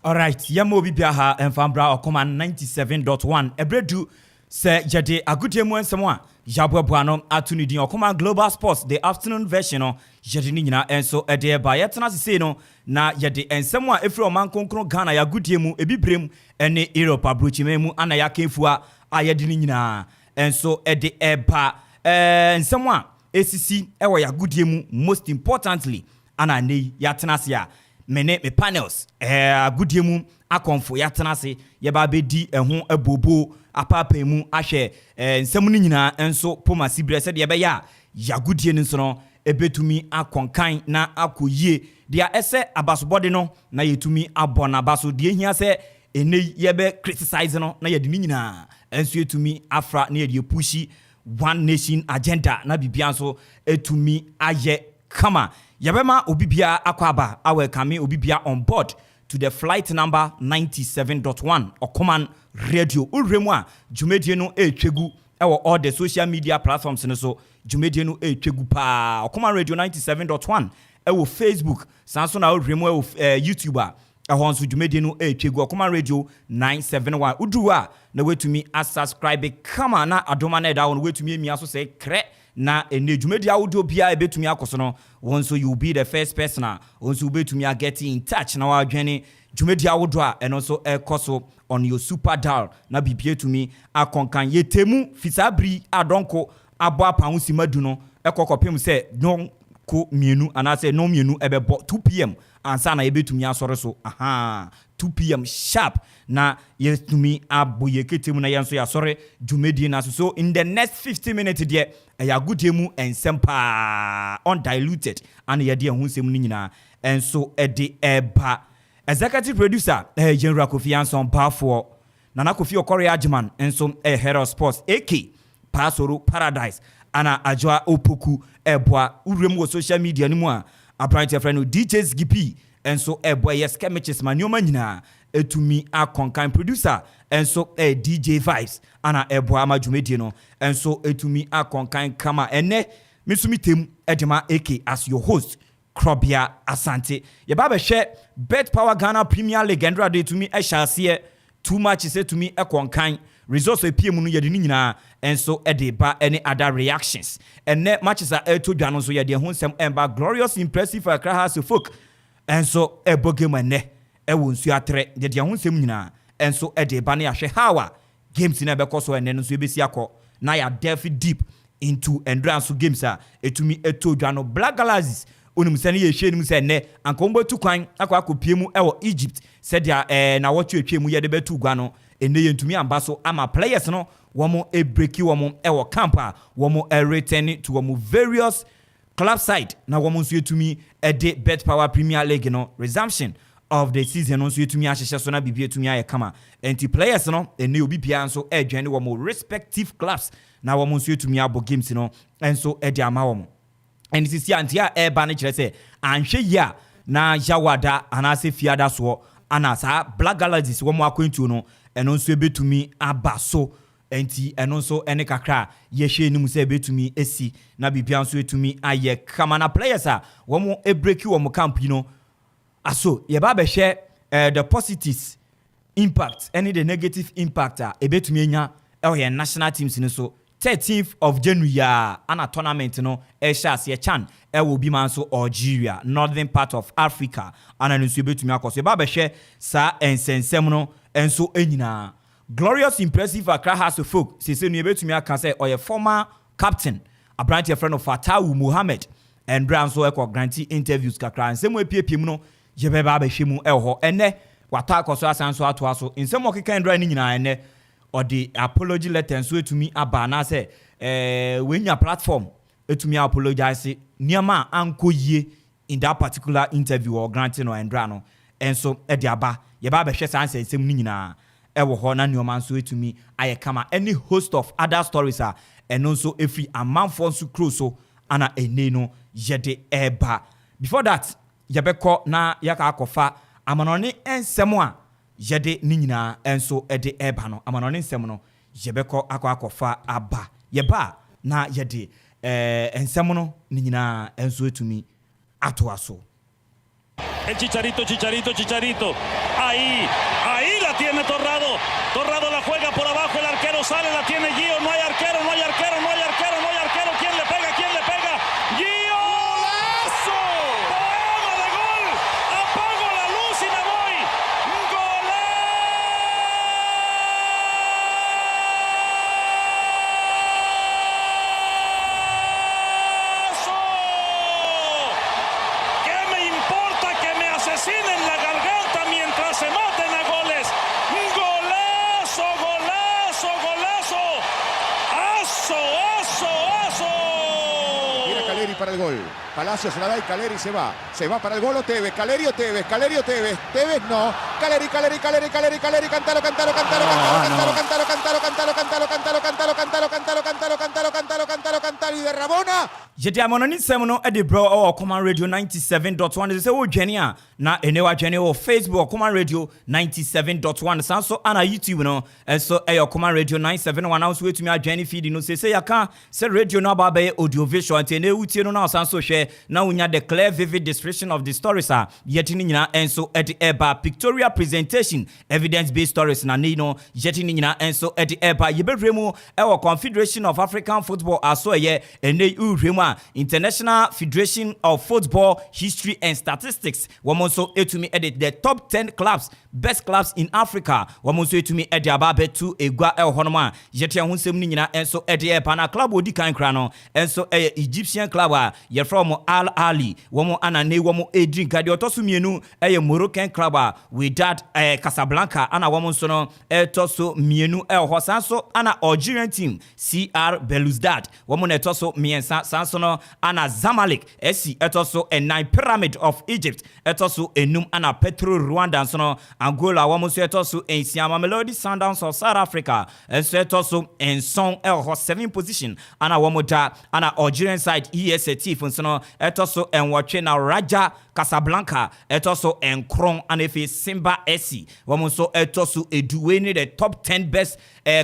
Alright, yɛma obi bia ha mfa mbra Ɔkoma 97.1. Ɛberɛ du sɛ yɛde agodie mu nsɛm a yɛaboaboa no ato ne din Ɔkoma Global Sports, the afternoon version no, yɛde ne nyinaa nso ɛde ɛba. Yɛtena sesei no na yɛde nsɛm a ɛfiri ɔman kronkron Ghana, yɛagodie mu, ebibirem ne Europe aburokyiman mu ana yɛaka a yɛde ne nyinaa nso ɛde ɛba. Nsɛm a ɛsisi ɛwɔ yɛagodie mu, most importantly, ana ne yi yɛatena ase a me ne me panels, agodie mu akɔnfo, yɛatena ase yɛba abɛdi ɛho abobo apaapaa mu ahwɛ nsɛm no nyinaa nso poma siberɛ sɛdeɛ ɛbɛyɛ a yɛagodie no nso no ɛbɛtumi akɔnkan na akɔ yie. Deɛ ɛsɛ abasobɔde no na yɛtumi abɔ n'aba so, deɛ hia sɛ ɛnɛ yɛbɛ criticize no na yɛde ne nyinaa nso yɛtumi afra na yɛde push one nation agenda na biribia nso ɛtumi ayɛ kama. Yɛbɛma obi biara akɔ aba awɔ kame obi biara on board to the flight number 97.1 Ɔkoman Radio. Wowura mu a, dwumadie no ɛretwa gu ɛwɔ all the social media platforms no so. Dwumadie no ɛretwa gu paa. Ɔkoman Radio 97.1 ɛwɔ Facebook, saa nso na wowura mu ɛwɔ YouTube a, ɛhɔ nso dwumadie no ɛretwa gu Ɔkoman Radio 971. Woduru a na woatumi asubscribe kama na adoma no ɛda hɔ no woatumi amia so sɛ krɛ na ɛnɛ dwumadi ahodoɔ biara ɛbɛtumi akɔ so no, wɔn nso you will be the first person a wɔn nso wobɛtumi aget in touch na wadwene dwumadi ahodoɔ a ɛno nso ɛkɔ so on your super dial na biribi atumi akɔnkan. Yɛtɛmu fi saa bere adɔnko abɔ apan sima 10 no ɛkɔ kɔpem sɛ nɔnko 2 anaasɛ nɔn 2 ɛbɛbɔ 2 p.m. ansa na yɛbɛtumi asɔre so. Aha, 2 p.m. sharp na yɛtumi abɔ yɛ kete mu na yɛn nso yɛasɔre dwumadie no so. In the next 50 minutes deɛ, ɛyɛ agodie mu nsɛm paa, undiluted, ana yɛde ɛho nsɛm no nyinaa ɛnso ɛde ɛba. Executive producer ɛyɛ General Kofi Anson Baafoɔ. Nana Kofi Ɔkɔre Agyeman nso ɛyɛ head of sports, ak Paasoro Paradise ana Adwoa Opoku ɛboa. Wuram wɔ social media no mu a, aberanteɛ frɛ no DJ Skippy nso ɛboa ɛyɛ skirmishes ma nneɛma nyinaa ɛtumi akɔnkan. Producer nso ɛyɛ DJ Vibes ana ɛboa ama dwumadie no nso ɛtumi akɔnkan kama. Ɛnɛ me nso mi tem ɛde ma ak as your host, Krobea Asante. Yɛba bɛhwɛ Bet Power Ghana Premier League. Ɛndra de tumi ɛhyɛ aseɛ, two matches ɛtumi ɛkɔnkan, results epie mu no yɛde ne nyinaa nso ɛde ba ɛne other reactions. Ɛnɛ matches a ɛreto dwa no nso, yɛde ɛho nsɛm ɛmba. Glorious Impressive Accra Hearts of Oak nso ɛbɔ game ɛnɛ ɛwɔ nsuo atrɛ. Yɛde ɛho nsɛm nyinaa nso ɛde ba ne yɛahwɛ how a games no ɛbɛkɔ so ɛnɛ no nso ɛbɛsi akɔ na yɛadelve deep into ɛndra nso games a ɛtumi ɛto dwa no. Black Galaxies, onim sɛ ne yɛhwɛ nim sɛ nnɛ anka wɔn bɛtu kwan akɔ akɔpie mu ɛwɔ Egypt sɛdeɛ na wɔtwe atwa mu yɛde bɛtu gua no. Ɛnɛ yɛntumi amba so ama players no wɔn ebreak wɔn ɛwɔ camp a wɔn ɛreturn to wɔn various club side na wɔn nso yɛtumi ɛde Bet Power Premier League no resumption of the season no nso yɛtumi ahyehyɛ so na biribi yɛtumi ayɛ kama. Nti players no, ɛnɛ obi biara nso ɛredwane wɔn respective clubs na wɔn nso yɛtumi abɔ games no nso ɛde ama wɔn. Ɛne sisi ante a ɛreba no kyerɛ sɛ anhwɛ yie a na yawada anaasɛ fiada soɔ ana saa Black Galaxies wɔn akwantuo no ɛno nso ebɛtumi aba so. Nti ɛno nso ɛne kakra a yɛhwɛ anim sɛ ebɛtumi esi na biribia nso etumi ayɛ kama na players a wɔn ebreak wɔn camp yi no aso yɛba abɛhwɛ the positives impact ɛne the negative impact a ebɛtumi anya ɛwɔ yɛn national teams no so. 13th of January a ana tournament no ɛhyɛ aseɛ, CHAN, ɛwɔ obi ma nso Algeria, northern part of Africa, ana no nso ebɛtumi akɔ so. Yɛba abɛhwɛ saa nsɛnsɛm no nso nyinaa. Glorious Impressive Accra Hearts of Oak sese no, yɛbɛtumi aka sɛ ɔyɛ former captain, aberanteɛ frɛ no Fatawu Mohammed, ɛndra nso ɛkɔ grant interviews kakra. Nsɛm apiepie mu no, yɛbɛba abɛhwɛ mu ɛwɔ hɔ. Ɛnɛ watɔ akɔ so asan so atoa so nsɛm a ɔkeka ndra no nyinaa. Ɛnɛ ɔde apology letter nso etumi aba anaasɛ wenya platform etumi apologize nneɛma a ankɔ yie in that particular interview or granting no ɛndra no ɛnso ɛde aba. Yɛba abɛhwɛ saa nsɛnsɛm no nyinaa ɛwɔ hɔ na nneɛma nso etumi ayɛ kama, ɛne host of other stories a ɛno nso efiri amanfoɔ nso kuro so ana ɛnɛ no yɛde ɛɛba. Before that, yɛbɛkɔ na yɛakɔ akɔfa amanɔne nsɛm a yɛde ne nyinaa nso de ɛreba no. Amanɔne nsɛm no, yɛbɛkɔ akɔ akɔfa aba. Yɛba a na yɛde nsɛm no ne nyinaa nso etumi atoa so. El Chicharito, Chicharito, Chicharito. Ahí, ahí la tiene Torrado. Torrado la juega por abajo, el arquero sale, la tiene Gio. No hay arquero, no hay arquero, no hay arquero, no hay arquero. ¿Quién le pega? ¿Quién le pega? ¡Gio! ¡Golazo! ¡Poema de gol! ¡Apago la luz y me voy! ¡Golazo! ¿Qué me importa que me asesinen la garganta mientras se maten a goles? ¡Golazo, golazo, golazo! ¡Aso, aso, aso! Viene Caleri para el gol. Palacio se la da y Caleri se va. Se va para el gol o Tevez. Caleri o Tevez. Caleri o Tevez. Tevez no. Caleri, Caleri, Caleri, Caleri, Caleri. Cantalo, cantalo, cantalo, cantalo, cantalo, cantalo, cantalo, cantalo, cantalo, cantalo, cantalo, cantalo, cantalo, cantalo, cantalo, cantalo, cantalo. Y de Rabona. Yɛde amɔnɔne nsɛm no de brɛ ɛwɔ Ɔkoman Radio 97.1. Sɛ wodwane a, na ɛnɛ wadwane wɔ Facebook, Ɔkoman Radio 97.1. Saa nso ana YouTube no ɛnso ɛyɛ Ɔkoman Radio 971. Nso woatumi adwane feed no sɛ yɛka sɛ radio no aba bɛyɛ audio visual, nti ɛnɛ wotie no na ɔsan so hwɛ na wonya the clear, vivid description of the stories a yɛde no nyinaa ɛnso ɛde ɛba. Pictorial presentation, evidence based stories na ne no yɛde no nyinaa ɛnso ɛde ɛba. Yɛbɛhwɛ mu ɛwɔ Confederation of African Football aso ɛyɛ ɛnɛ wohwɛ mu a, International Federation of Football History and Statistics, wɔn nso etumi ɛde the top 10 clubs, best clubs in Africa, wɔn nso etumi ɛde aba abɛtu egua ɛwɔ hɔnom a yɛte ɛho nsɛm no nyinaa ɛnso ɛde ɛpa. Na club odi kan kra no ɛnso ɛyɛ Egyptian club a yɛfrɛ wɔn Al Ahly. Wɔn ana ne wɔn edi nka. Deɛ ɔtɔ so mmienu ɛyɛ Moroccan club a Wydad Casablanca, ana wɔn nso no ɛtɔ so mmienu ɛwɔ hɔ. Saa nso ana Algerian team CR Belouizdad, wɔn na ɛtɔ so mmiɛnsa. Saa nso no ana Zamalek SC ɛtɔ so ɛnan, Pyramid of Egypt ɛtɔ so enum, ana Petro Rwanda nso no, Angola, wɔn nso ɛtɔ so nsia. Mamelodi Sundowns of South Africa nso ɛtɔ so nson ɛwɔ hɔ, seven position ana wɔn da, ana Algerian side ES Setif nso no ɛtɔ so nwɔtwe, na Raja Casablanca ɛtɔ so nkron, ana efi Simba SC wɔn nso ɛtɔ so 10. Wei ne the top 10 best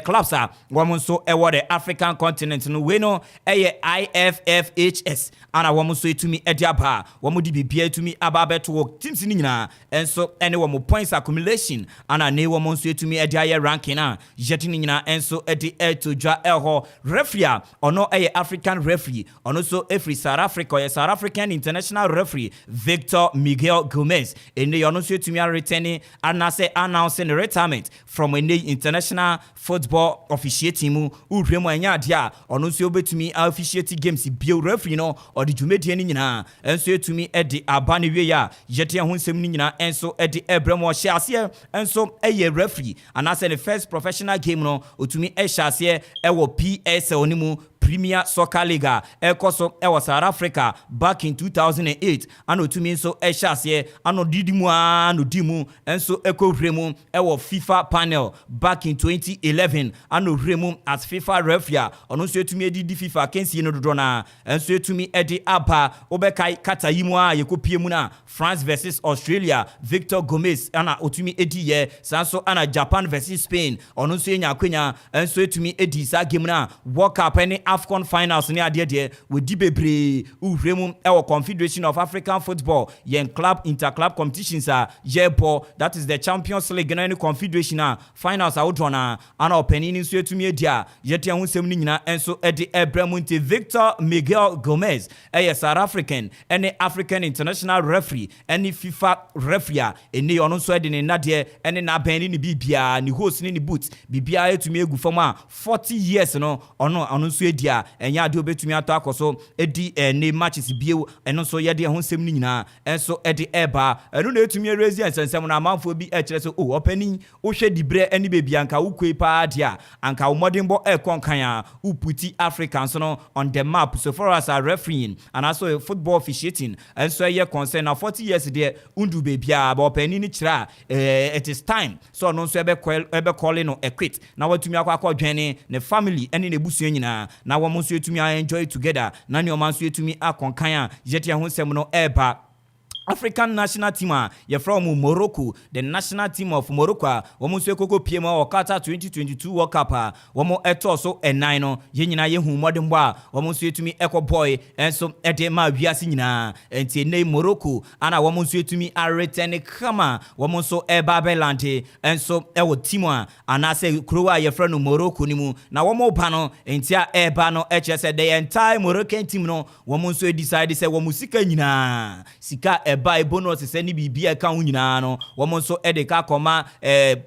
clubs a wɔn nso ɛwɔ the African continent no. Wei no ɛyɛ IFFHS ana wɔn nso etumi ɛde aba a wɔn de biribiara etumi aba abɛto wɔ teams no nyinaa ɛnso ɛne wɔn points accumulation, ana ne wɔn nso etumi ɛde ayɛ ranking a yɛde ne nyinaa nso ɛde ɛto dwa ɛhɔ. Referee a ɔno ɛyɛ African referee, ɔno nso efiri South Africa, ɔyɛ South African international referee Victor Miguel Gomez. Ɛnɛ ɔno nso etumi aretɛne anaasɛ announce ne retirement from ɛnɛ international football officiating mu. Wohwɛ mu a, ɛnyɛ adeɛ a ɔno nso wobɛtumi officiate games bio. Referee no ɔde dwumadie no nyinaa ɛnso etumi ɛde aba ne wie a yɛte ɛho nsɛm no nyinaa ɛnso ɛde ɛbrɛ mu. Ɔhyɛ aseɛ ɛnso ɛyɛ referee anaasɛ ne first professional game no, otumi ɛhyɛ aseɛ ɛwɔ PSL no mu, Premier Soccer League a ɛkɔ so ɛwɔ South Africa, back in 2008. Ana otumi nso ɛhyɛ aseɛ ana ɔdidi mu aa na odi mu nso ɛkɔ hwere mu ɛwɔ FIFA panel back in 2011, ana ohwere mu as FIFA referee a ɔno nso etumi edidi FIFA kɛnsie no dodoɔ na nso etumi ɛde aba. Wobɛkae kata yi mu a yɛkɔ mu na France versus Australia, Victor Gomez ana otumi edi yɛ. Saa nso ana Japan versus Spain, ɔno nso enya akonya nso etumi edi saa game na World Cup ne AFCON finals ne adeɛ deɛ wɔdi bebree. Wohwɛ mu ɛwɔ Confederation of African Football, yɛn club interclub competitions a yɛbɔ, that is the Champions League no ne Confederation a finals ahodoɔ na ana ɔpanin no nso etumi adi a yɛte ɛho nsɛm no nyinaa nso ɛde ɛbrɛ mu. Nti Victor Miguel Gomez ɛyɛ South African ɛne African international referee ɛne FIFA referee a ɛne ɔno nso ɛde ne nnadeɛ ɛne n'abɛn ne ne biribiara, ne hose ne ne boot, biribiara etumi egu fam a 40 years no ɔno nso edi a ɛnyɛ adeɛ obetumi atɔ akɔ so edi ɛne matches bio. Ɛno nso yɛde ɛho nsɛm no nyinaa ɛnso ɛde ɛɛba. Ɛno na etumi erezi nsɛnsɛm no. Amanfoɔ bi ɛkyerɛ sɛ o ɔpanin, wohwɛ dibrɛ ɛne beebi anka wokue paa deɛ a anka wo mmɔdenbɔ ɛɛkɔ nkan a woput Africa nso no on the map so far as a refereeing anaasɛ football officiating ɛnso ɛyɛ concern. Na 40 years deɛ, ndu beebiara ba. Ɔpanin no kyerɛ a it is time so ɔno nso ɛbɛcall no a quit na watumi akɔ akɔdwɛne ne family ɛne n'ebusua nyinaa na wɔn nso etumi enjoy together na nneɛma nso etumi akɔnkan a yɛte ɛho nsɛm no ɛɛba. African national team a yɛfrɛ wɔn Morocco, the national team of Morocco a wɔn nso ekoko pie mu wɔ Qatar 2022 World Cup a wɔn ɛtɔɔ so ɛnan no, yɛn nyinaa yɛhu mmɔdenbɔ a wɔn nso etumi ɛkɔ bɔɔl ɛnso ɛde ma wiase nyinaa. Nti ɛnɛ Morocco ana wɔn nso etumi aretɛn kama, wɔn nso ɛba abɛland ɛnso ɛwɔ team a anaasɛ kuro a yɛfrɛ no Morocco no mu. Na wɔn ba no, nti a ɛreba no ɛkyerɛ sɛ the entire Moroccan team no, wɔn nso decide sɛ wɔn sika nyinaa, sika ɛba, bonus sɛ ne biribi a ɛka ho nyinaa no, wɔn nso ɛde ka akɔma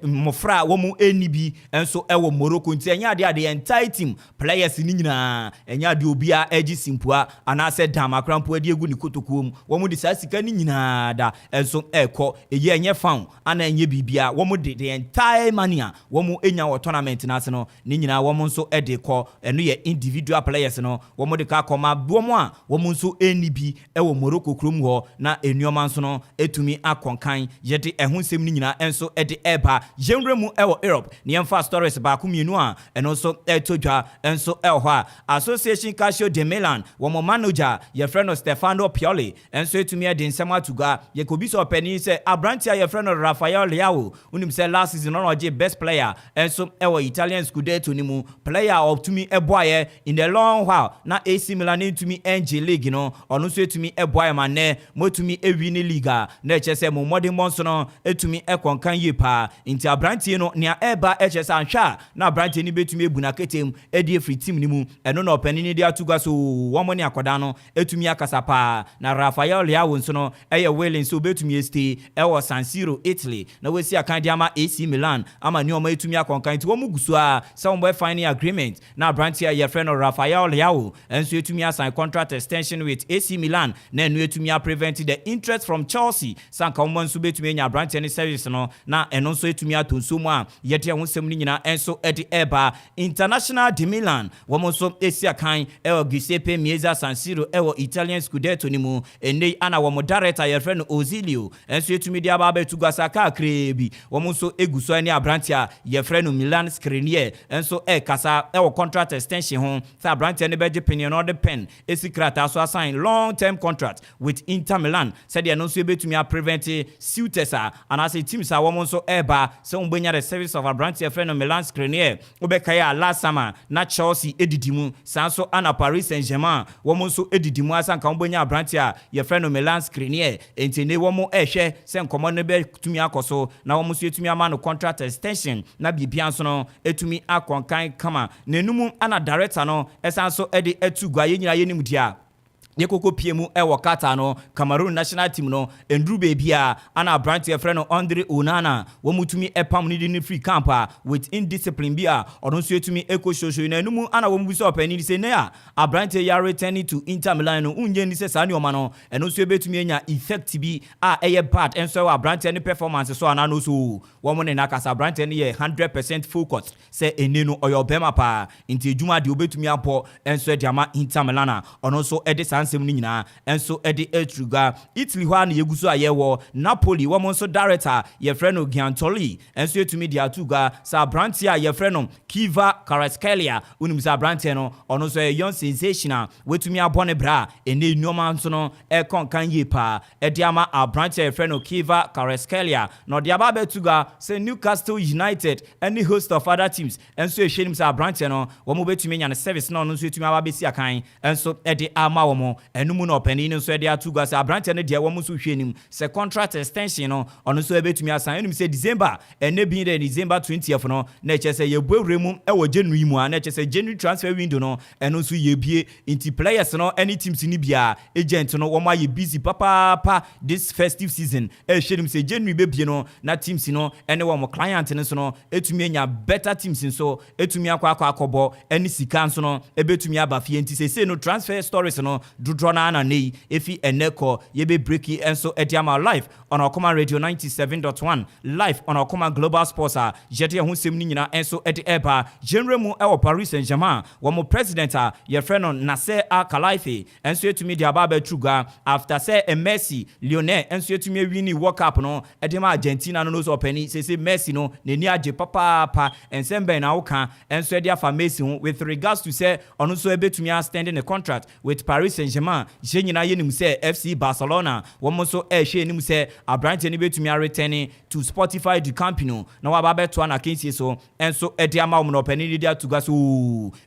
mmɔfra a wɔn ɛni bi nso ɛwɔ Morocco. Nti ɛnyɛ adeɛ a the entire team players ne nyinaa, ɛnyɛ adeɛ obiara ɛgye simpua anaasɛ dam akora mpo ɛde egu ne kotokuo mu. Wɔn de saa sika ne nyinaa da ɛnso ɛrekɔ. Eyi ɛnyɛ fan ana ɛnyɛ biribia. Wɔn de the entire money a wɔn enya wɔ tournament n'ase no ne nyinaa, wɔn nso ɛde kɔ. Ɛno yɛ individual players no, wɔn de ka akɔma wɔn a wɔn nso ɛni bi ɛwɔ Morocco kurom hɔ, na nneɛma nso no etumi akɔnkan. Yɛde ɛho nsɛm no nyinaa nso ɛde ɛreba. Yɛnwura mu ɛwɔ Europe ne yɛmfa stories baako mmienu a ɛno nso ɛto dwa nso ɛwɔ hɔ a, Association Calcio de Milan wɔn manager yɛfrɛ no Stefano Pioli nso etumi ɛde nsɛm ato gua. Yɛkɔbi sɛ ɔpanin sɛ aberanteɛ a yɛfrɛ no Rafael Leao, wonim sɛ last season ɔno ɔgye best player nso ɛwɔ Italian Scudetto no mu, player a ɔtumi ɛboayɛ in the long while na AC Milan ntumi ɛngye league no, ɔno nso etumi ɛboayɛ ma nnɛ motumi ewi ne league a na ɛkyɛ sɛ mo mmɔdenbɔ nso no etumi ɛkɔnkan yie paa. Nti aberanteɛ no, nea ɛreba ɛkyɛ sɛ anhwɛ a na aberanteɛ no bɛtumi ebu n'aketem ɛde efiri team no mu. Ɛno na ɔpanin no de ato gua so wɔn ne akwadaa no etumi akasa paa, na Rafael Leao nso no ɛyɛ willing so obetumi estay ɛwɔ San Siro, Italy, na wɔasi akan de ama AC Milan ama nneɛma etumi akɔnkan. Nti wɔn gu so a sɛ wɔn bɛ find agreement na aberanteɛ a yɛfrɛ no Rafael Leao nso etumi asign contract extension with AC Milan, na ɛno etumi aprevent the interest from Chelsea sanka wɔn nso betumi anya aberanteɛ no service no, na ɛno nso etumi atɔ nsuo mu a yɛde ɛho nsɛm no nyinaa nso ɛde ɛreba. International de Milan, wɔn nso esi akan ɛwɔ Giuseppe Meazza, San Siro, ɛwɔ Italian Scudetto no mu. Ɛnɛ ana wɔn director yɛfrɛ no Ozilio nso etumi de aba abɛtu guasa kakraa bi. Wɔn nso egu so ne aberanteɛ a yɛfrɛ no Milan Skriniar nso ɛrekasa ɛwɔ contract extension ho, sɛ aberanteɛ no bɛgye panyin no ɔde pen esi krataa so asign long term contract with Inter Milan, sɛdeɛ no nso ebɛtumi aprevent suitors a anaasɛ teams a wɔn nso ɛreba sɛ wɔn bɛnya the service of aberanteɛ frɛ no Milan Skriniar. Wobɛkae a last summer na Chelsea edidi mu saa nso, ana Paris Saint-Germain wɔn nso edidi mu asanka wɔn bɛnya aberanteɛ a yɛfrɛ no Milan Skriniar. Nti ne wɔn ɛrehwɛ sɛ nkɔmɔ no bɛtumi akɔ so na wɔn nso etumi ama no contract extension na biribia nso no etumi akɔnkan kama. N'enum ana director no ɛsan so ɛde ɛtu gua. Yɛn nyinaa yɛnim deɛ yɛkɔkɔ pie mu ɛwɔ Qatar no, Cameroon national team no nduru beebi a ana aberanteɛ frɛ no Andre Onana, wɔn mu tumi ɛpam ne de ne free camp a with indiscipline bi a ɔno nso etumi ɛkɔ soso na enum. Ana wɔn mu bi sɛ ɔpanin sɛ ne a aberanteɛ yɛ returning to Inter Milan no, nwunye ni sɛ saa nneɛma no ɛno nso ebetumi anya effect bi a ɛyɛ bad ɛnso ɛwɔ aberanteɛ ne performance so ana no. So wɔn ne n'akasa, aberanteɛ no yɛ 100% focus sɛ ene no ɔyɛ ɔbɛrima paa, nti edwuma deɛ obetumi abɔ ɛnso ɛde ama Inter Milan a ɔno nso ɛde saa nsɛm no nyinaa ɛnso ɛde aturu gua. Italy hɔ a na yɛgu so a yɛwɔ Napoli, wɔn nso director yɛfrɛ no Giuntoli ɛnso etumi de ato gua sɛ aberanteɛ a yɛfrɛ no Khvicha Kvaratskhelia, wonim sɛ aberanteɛ no ɔno nso ɛyɛ young sensation a watumi abɔ ne bra a ɛnɛ nneɛma nso no ɛkɔ nkan yie paa ɛde ama aberanteɛ a yɛfrɛ no Khvicha Kvaratskhelia. Na ɔde aba abɛto gua sɛ Newcastle United ɛne host of other teams ɛnso ɛhwɛ nim sɛ aberanteɛ no wɔn bɛtumi anya ne service na ɔno nso etumi aba abɛsi akan ɛnso ɛde ama wɔn. Ɛno mu na ɔpanin no nso ɛde ato gua sɛ aberanteɛ no deɛ, wɔn nso hwɛ nim sɛ contract extension no ɔno nso ɛbɛtumi asan. Ɛnum sɛ December ɛnɛ bi dɛ December 20th no na ɛkyɛ sɛ yɛbɔ ewura mu ɛwɔ January mu a na ɛkyɛ sɛ January transfer window no ɛno nso yɛbie. Nti players no ɛne teams no bia agent no wɔn ayɛ busy papaapa this festive season, ɛhwɛ nim sɛ January bɛbie no na teams no ɛne wɔn client no nso no ɛtumi anya better teams nso ɛtumi akɔ akɔbɔ ɛne sika nso no ɛbɛtumi aba fie. Nti sese no transfer stories no dodoɔ no ana ne yi efi ɛnɛ kɔ yɛbɛ break nso ɛde ama live on Ɔkoma Radio 97.1, live on Ɔkoma Global Sports a yɛde ɛho nsɛm no nyinaa nso ɛde ɛba. Genre mu ɛwɔ Paris Saint-Germain, wɔn president a yɛfrɛ no Nasser Al-Khelaifi nso etumi de aba abɛturu gua after sɛ Messi, Lionel nso etumi awin World Cup no ɛde ma Argentina no so ɔpɛni sese Messi no n'ani agye papaapa. Nsɛm bɛn na woka nso ɛde afa Messi ho with regards to sɛ ɔno nso ɛbɛtumi extend ne contract with Paris Saint Saint-Germain. Yɛn nyinaa yɛnim sɛ FC Barcelona, wɔn nso ɛrehwɛ anim sɛ aberanteɛ no bɛtumi areturn to Spotify du Camp Nou na waba abɛtoa n'akansie so nso ɛde ama wɔn. Na ɔpanin no de ato gua so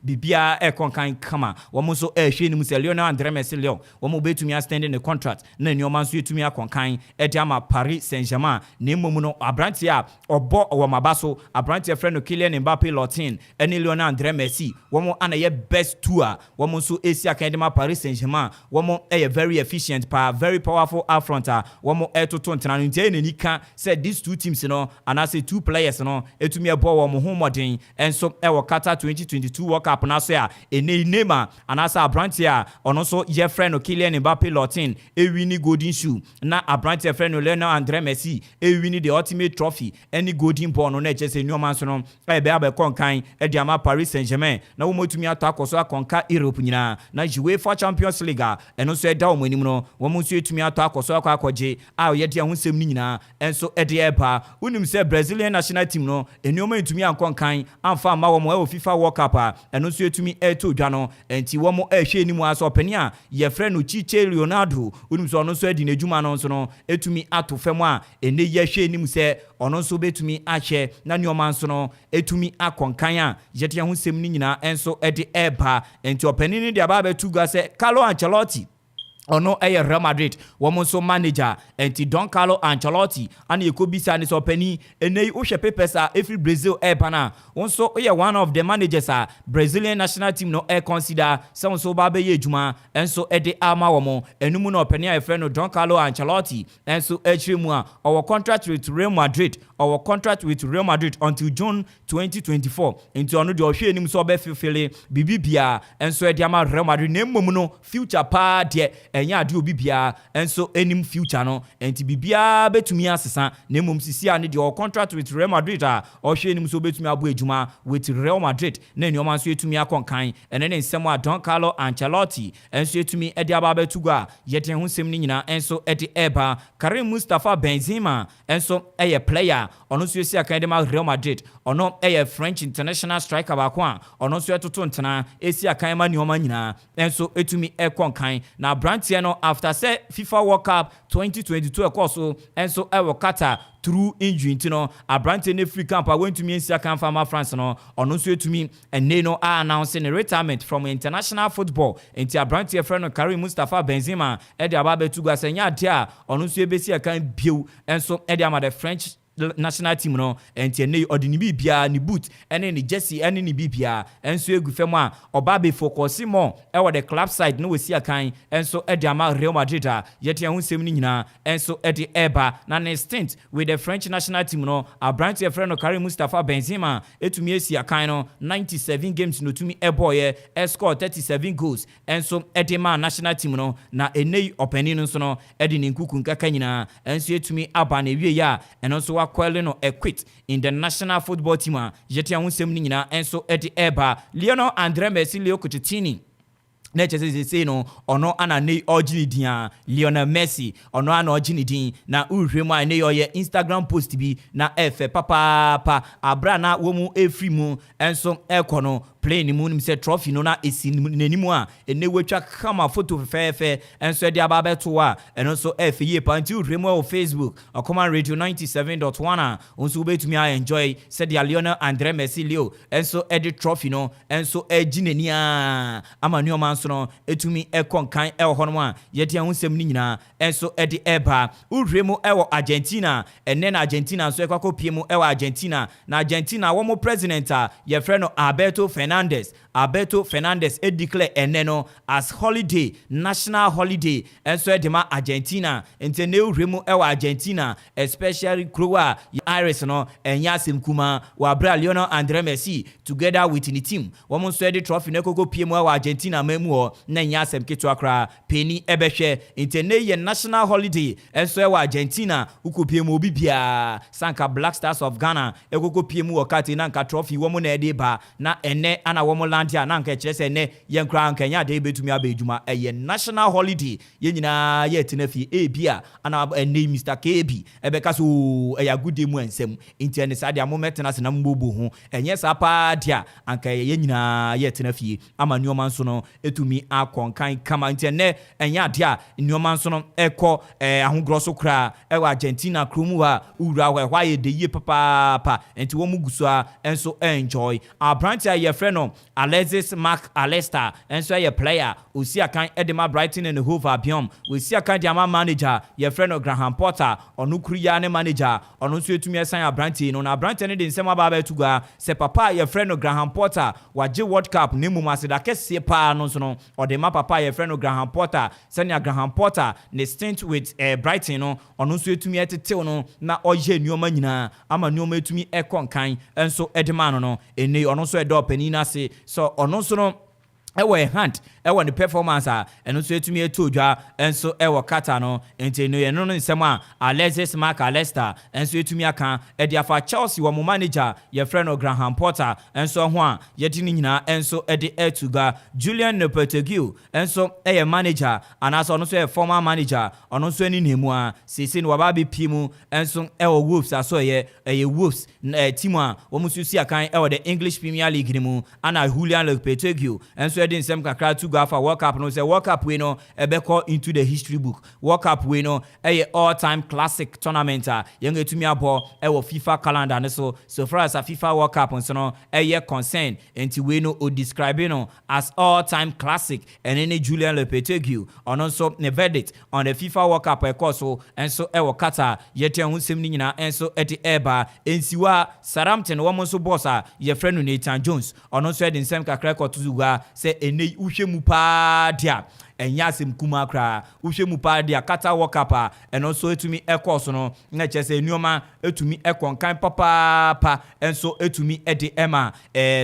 biribiara ɛrekɔ nkan kama. Wɔn nso ɛrehwɛ anim sɛ Lionel Andre Messi Leo, wɔn bɛtumi extend ne contract na nneɛma nso yɛtumi akɔnkan ɛde ama Paris Saint-Germain. Na mmom no, aberanteɛ a ɔbɔ wɔn aba so, aberanteɛ frɛ no Kylian Mbappe Lottin ɛne Lionel Andre Messi, wɔn ana yɛ best two a wɔn nso esi akan de ma Paris Saint-Germain. Wɔn yɛ very efficient paa, very powerful up front a wɔn ɛtoto ntena no. Nti ɛyɛ n'ani ka sɛ these two teams no anaasɛ two players no etumi ɛbɔ wɔn ho mmɔden nso ɛwɔ Qatar 2022 World Cup n'aso a ɛnɛ Neymar anaasɛ aberanteɛ a ɔno nso yɛfrɛ no Kylian Mbappe Lottin ewin Golden Shoe na aberanteɛ frɛ no Lionel Andre Messi ewin the ultimate trophy ɛne Golden Ball no, na ɛkyɛ sɛ nneɛma nso no ɛbɛ abɛkɔ nkan ɛde ama Paris Saint-Germain na wɔn atumi atɔ akɔ so akɔnka Europe nyinaa na UEFA Champions League a ɛno nso ɛda wɔn anim no, wɔn nso atumi atɔ akɔ so akɔ akɔgye a yɛde ɛho nsɛm no nyinaa nso ɛde ɛba. Wonim sɛ Brazilian national team no, nneɛma ntumi ankɔ nkan amfa amma wɔn ɛwɔ FIFA World Cup a ɛno nso atumi ɛreto dwa no. Nti wɔn ɛrehwɛ anim asɛ ɔpanin a yɛfrɛ no Tite Leonardo, wonim sɛ ɔno nso adi n'adwuma no nso no etumi ato fam a ɛnɛ yɛhwɛ anim sɛ ɔno nso bɛtumi ahyɛ na nneɛma nso no etumi akɔ nkan a yɛde ɛho nsɛm no nyinaa nso ɛde ɛreba. Nti ɔpanin no de aba abɛto gua sɛ Carlo Ancelotti, ɔno ɛyɛ Real Madrid wɔn nso manager. Nti Don Carlo Ancelotti ana yɛkɔ bisa ne sɛ, ɔpanin, ɛnɛ yi wohwɛ papers a ɛfiri Brazil ɛreba no a, wɔn nso woyɛ one of the managers a Brazilian national team no ɛconsider sɛ wɔn nso ba bɛyɛ adwuma nso ɛde ama wɔn. Ɛnum na ɔpanin a yɛfrɛ no Don Carlo Ancelotti nso akyerɛ mu a ɔwɔ contract with Real Madrid, ɔwɔ contract with Real Madrid until June 2024. Nti ɔno deɛ, ɔhwɛ anim sɛ ɔbɛfulfill biribi biara nso ɛde ama Real Madrid. Na mmom no, future paa deɛ, ɛnyɛ adeɛ obi biara nso anim future no, nti biribiara bɛtumi asesa. Na mmom sisi a ne deɛ, ɔwɔ contract with Real Madrid a ɔhwɛ anim sɛ ɔbɛtumi abɔ adwuma with Real Madrid na nneɛma nso etumi akɔ nkan. Ɛne ne nsɛm a Don Carlo Ancelotti nso etumi ɛde aba abɛto gua a yɛde ho nsɛm no nyinaa nso ɛde ɛreba. Karim Mustapha Benzema nso ɛyɛ player, ɔno nso esi akan de ma Real Madrid. Ɔno ɛyɛ French international striker baako a ɔno nso ɛtoto ntena esi akan ma nneɛma nyinaa nso etumi ɛkɔ nkan. Na aberanteɛ no, after sɛ FIFA World Cup 2022 ɛkɔ so nso ɛwɔ Qatar, through injury nti no, aberanteɛ no free camp a wɔntumi nsi akan fa France no, ɔno nso etumi ɛnne no a announce ne retirement from international football. Nti aberanteɛ frɛ no Karim Mustapha Benzema ɛde aba abɛto gua sɛ nyɛ adeɛ a ɔno nso ebesi akan bio nso ɛde ama the French national team no. Nti ɛnɛ yi, ɔde ne biribiara, ne boot ɛne ne jersey ɛne ne biribiara nso egu fam a ɔba abɛ focus more ɛwɔ the club side na wɔsi akan nso ɛde ama Real Madrid a yɛte ɛho nsɛm no nyinaa nso ɛde ɛreba. Na ne stint with the French national team no, aberanteɛ frɛ no Karim Mustapha Benzema etumi esi akan no 97 games na otumi ɛbɔɔyɛ, ɛscore 37 goals nso ɛde ma national team no. Na ɛnɛ yi, ɔpanin no nso no ɛde ne nkuku nkaka nyinaa nso etumi aba na ewie yɛ a ɛno nso wakɔɛle no a quit in the national football team a yɛte ɛho nsɛm no nyinaa nso ɛde ɛreba. Lionel Andre Messi Leo Cuccittini na kyerɛ sɛ seesei no, ɔno ana ne ɔgye ne din a Lionel Messi, ɔno ana ɔgye ne din. Na wohwɛ mu a, ne ɔyɛ Instagram post bi na ɛfɛ papaapa abera na wɔn mu efiri mu nso ɛkɔ no plane mu nim sɛ trophy no na esi n'anim a ɛnɛ watwa kama photo fɛfɛɛfɛ nso ɛde aba abɛto a ɛno nso ɛfɛ yie pa. Nti wohwɛ mu ɛwɔ Facebook, Ɔkɔman Radio 97.1 a, nso wobɛtumi a enjoy sɛdeɛ Lionel Andre Messi Leo nso ɛde trophy no nso ɛgye n'ani a ama nneɛma nso no ɛtumi ɛkɔ nkan ɛwɔ hɔnom a yɛde ɛho nsɛm no nyinaa nso ɛde ɛba. Wohwɛ mu ɛwɔ Argentina, ɛnɛ na Argentina nso ɛkɔ akɔpie mu ɛwɔ Argentina. Na Argentina wɔn president a yɛfrɛ no Alberto Fernandez, Alberto Fernandez declare ɛnɛ no as holiday, national holiday nso ɛde ma Argentina. Nti ɛnɛ wohwɛ mu ɛwɔ Argentina, especially kuro a Aires no, ɛnyɛ asɛm kuma wɔ abere a Lionel Andre Messi together with ne team, wɔn nso ɛde trophy no ɛkɔkɔ pie mu ɛwɔ Argentina man mu hɔ, na ɛnyɛ asɛm ketewa koraa. Panyin ɛbɛhwɛ nti ɛnɛ yɛ national holiday nso ɛwɔ Argentina. Wokɔ pie mu, obi biara sanka Black Stars of Ghana ɛkɔkɔ pie mu wɔ Qatar na nka trophy wɔn na ɛde ba na ɛnɛ ana wɔn land a, na nka ɛkyerɛ sɛ ɛnɛ yɛn koraa nka ɛnyɛ adeɛ bɛtumi aba adwuma. Ɛyɛ national holiday, yɛn nyinaa yɛ tena fie. Ebi a ana ɛnɛ Mr KB ɛbɛka so ɛyɛ agodie mu nsɛm nti ɛne saa deɛ mo mɛtena ase na mo bobo ho. Ɛnyɛ saa paa deɛ a anka yɛn nyinaa yɛ tena fie ama nneɛma nso no ɛtumi. Ɛtumi akɔnkan kama, nti ɛnɛ ɛnyɛ adeɛ a nneɛma nso no ɛkɔ ahogorɔ so koraa ɛwɔ Argentina kurom hɔ a wura hɔ. Ɛhɔ ayɛ de yie papaapa, nti wɔn mu gu so a nso enjoy. Aberante a yɛfrɛ no Alexis Mac Allister nso yɛ player osi akan ɛde ma Brighton and Hove Albion. Osi akan de ama manager yɛfrɛ no Graham Potter. Ɔno kuru ya ne manager, ɔno nso etumi ɛsan aberante no, na aberante no de nsɛm aba abɛto gua sɛ papa a yɛfrɛ no Graham Potter wagye World Cup ne mu aseda kɛseɛ paa no nso no ɔde ma papa a yɛfrɛ no Graham Potter, sɛnea Graham Potter ne stint with Brighton no, ɔno nso etumi ɛtetew no na ɔyɛ nneɛma nyinaa ama nneɛma etumi ɛkɔ nkan nso ɛde ma no. Ɛnɛ ɔno nso ɛdɔ ɔpanin n'ase so ɔno nso no ɛwɔ hand ɛwɔ ne performance a ɛno nso etumi eto dwa nso ɛwɔ Qatar no. Nti no yɛn no nsɛm a Alexis Mac Allister nso etumi aka ɛde afa Chelsea wɔn manager yɛfrɛ no Graham Potter nso ho a yɛde ne nyinaa nso ɛde ɛto gua. Julian Lopetegui nso ɛyɛ manager anaasɛ ɔno nso yɛ former manager, ɔno nso ɛne ne mu a seesei no waba abɛpie mu nso ɛwɔ Wolves aso. Ɛyɛ Wolves team a wɔn nso si akan ɛwɔ the English Premier League ne mu. Ana Julian Lopetegui nso ɛde nsɛm kakra to go afa World Cup no sɛ World Cup wei no ɛbɛkɔ into the history book. World Cup wei no ɛyɛ all time classic tournament a yɛn etumi abɔ ɛwɔ FIFA calendar ne so, so far as a FIFA World Cup nso no ɛyɛ concern. Nti wei no o describe no as all time classic. Ɛne ne Julian Lopetegui, ɔno nso ne verdict on the FIFA World Cup ɛkɔ so nso ɛwɔ Qatar. Yɛte ɛho nsɛm no nyinaa nso ɛde ɛreba. Nsiwa Southampton wɔn nso boss a yɛfrɛ no Nathan Jones, ɔno nso ɛde nsɛm kakra kɔto so gua sɛ ɛnɛ wohwɛ mu paa deɛ, ɛnyɛ asɛm kumaa koraa. Wohwɛ mu paa deɛ, Qatar World Cup a ɛno nso etumi ɛkɔɔ so no, na kyerɛ sɛ nneɛma etumi ɛkɔ nkan papaapa nso etumi ɛde ɛma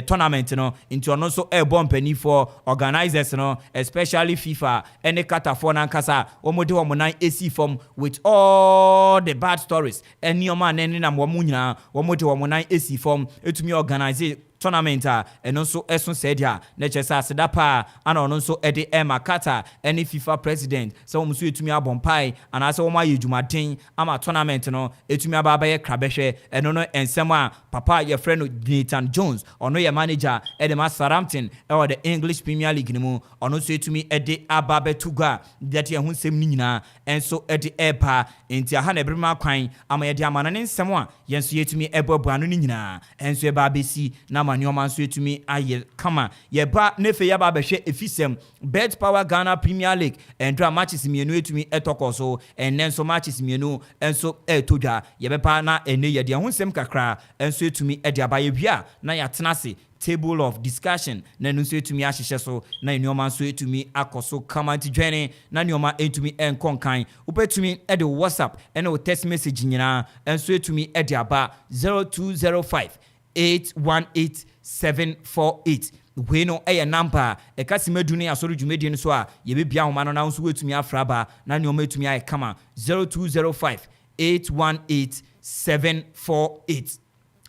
tournament no. Nti ɔno nso ɛrebɔ mpanimfoɔ organisers no, especially FIFA ɛne Qatarfoɔ nankasa, wɔn de wɔn nan esi fam with all the bad stories. Ɛnneɛma a n'ani wɔn nyinaa, wɔn de wɔn nan esi fam etumi organize tournament a ɛno nso ɛso sɛɛ deɛ a, na kyerɛ sɛ aseda paa ana ɔno nso ɛde ɛma Qatar ɛne FIFA president sɛ wɔn nso etumi abɔ mpae anaasɛ wɔn ayɛ dwumaden ama tournament no etumi aba abɛyɛ krabɛhwɛ. Ɛno no nsɛm a papa a yɛfrɛ no Nathan Jones, ɔno yɛ manager ɛde ma Southampton ɛwɔ the English Premier League no mu, ɔno nso etumi ɛde aba abɛto gua deɛ ɛho nsɛm no nyinaa ɛnso ɛde ɛɛba. Nti aha na ɛbɛrɛ mu akwan ama yɛde ama no ne nsɛm a yɛn nso yɛtumi ɛboaboa ano no nyinaa ɛnso ɛba abɛsi na ama nneɛma nso etumi ayɛ kama. Yɛba ne fɛ yɛba abɛhwɛ efisɛm Bet Power Ghana Premier League. Ɛndra matches mmienu etumi ɛtɔkɔ so, ɛnɛ nso matches mmienu nso ɛɛtɔ dwa. Yɛbɛpa na ɛnɛ yɛde ɛho nsɛm kakra nso etumi ɛde aba. Yɛwia na yɛatena ase table of discussion na ɛno nso etumi ahyehyɛ so na nneɛma nso etumi akɔ so kama. Nti dwɛne na nneɛma etumi ɛnkɔ nkan. Wobɛtumi ɛde WhatsApp ɛne wo text message nyinaa nso etumi ɛde aba 0205 818 748. Wei no ɛyɛ number a ɛka sima 10 ne asɔre dwumadie no so a yɛbɛbia ahoma no na nso woatumi afra ba na nneɛma atumi ayɛ kama. 0205 818 748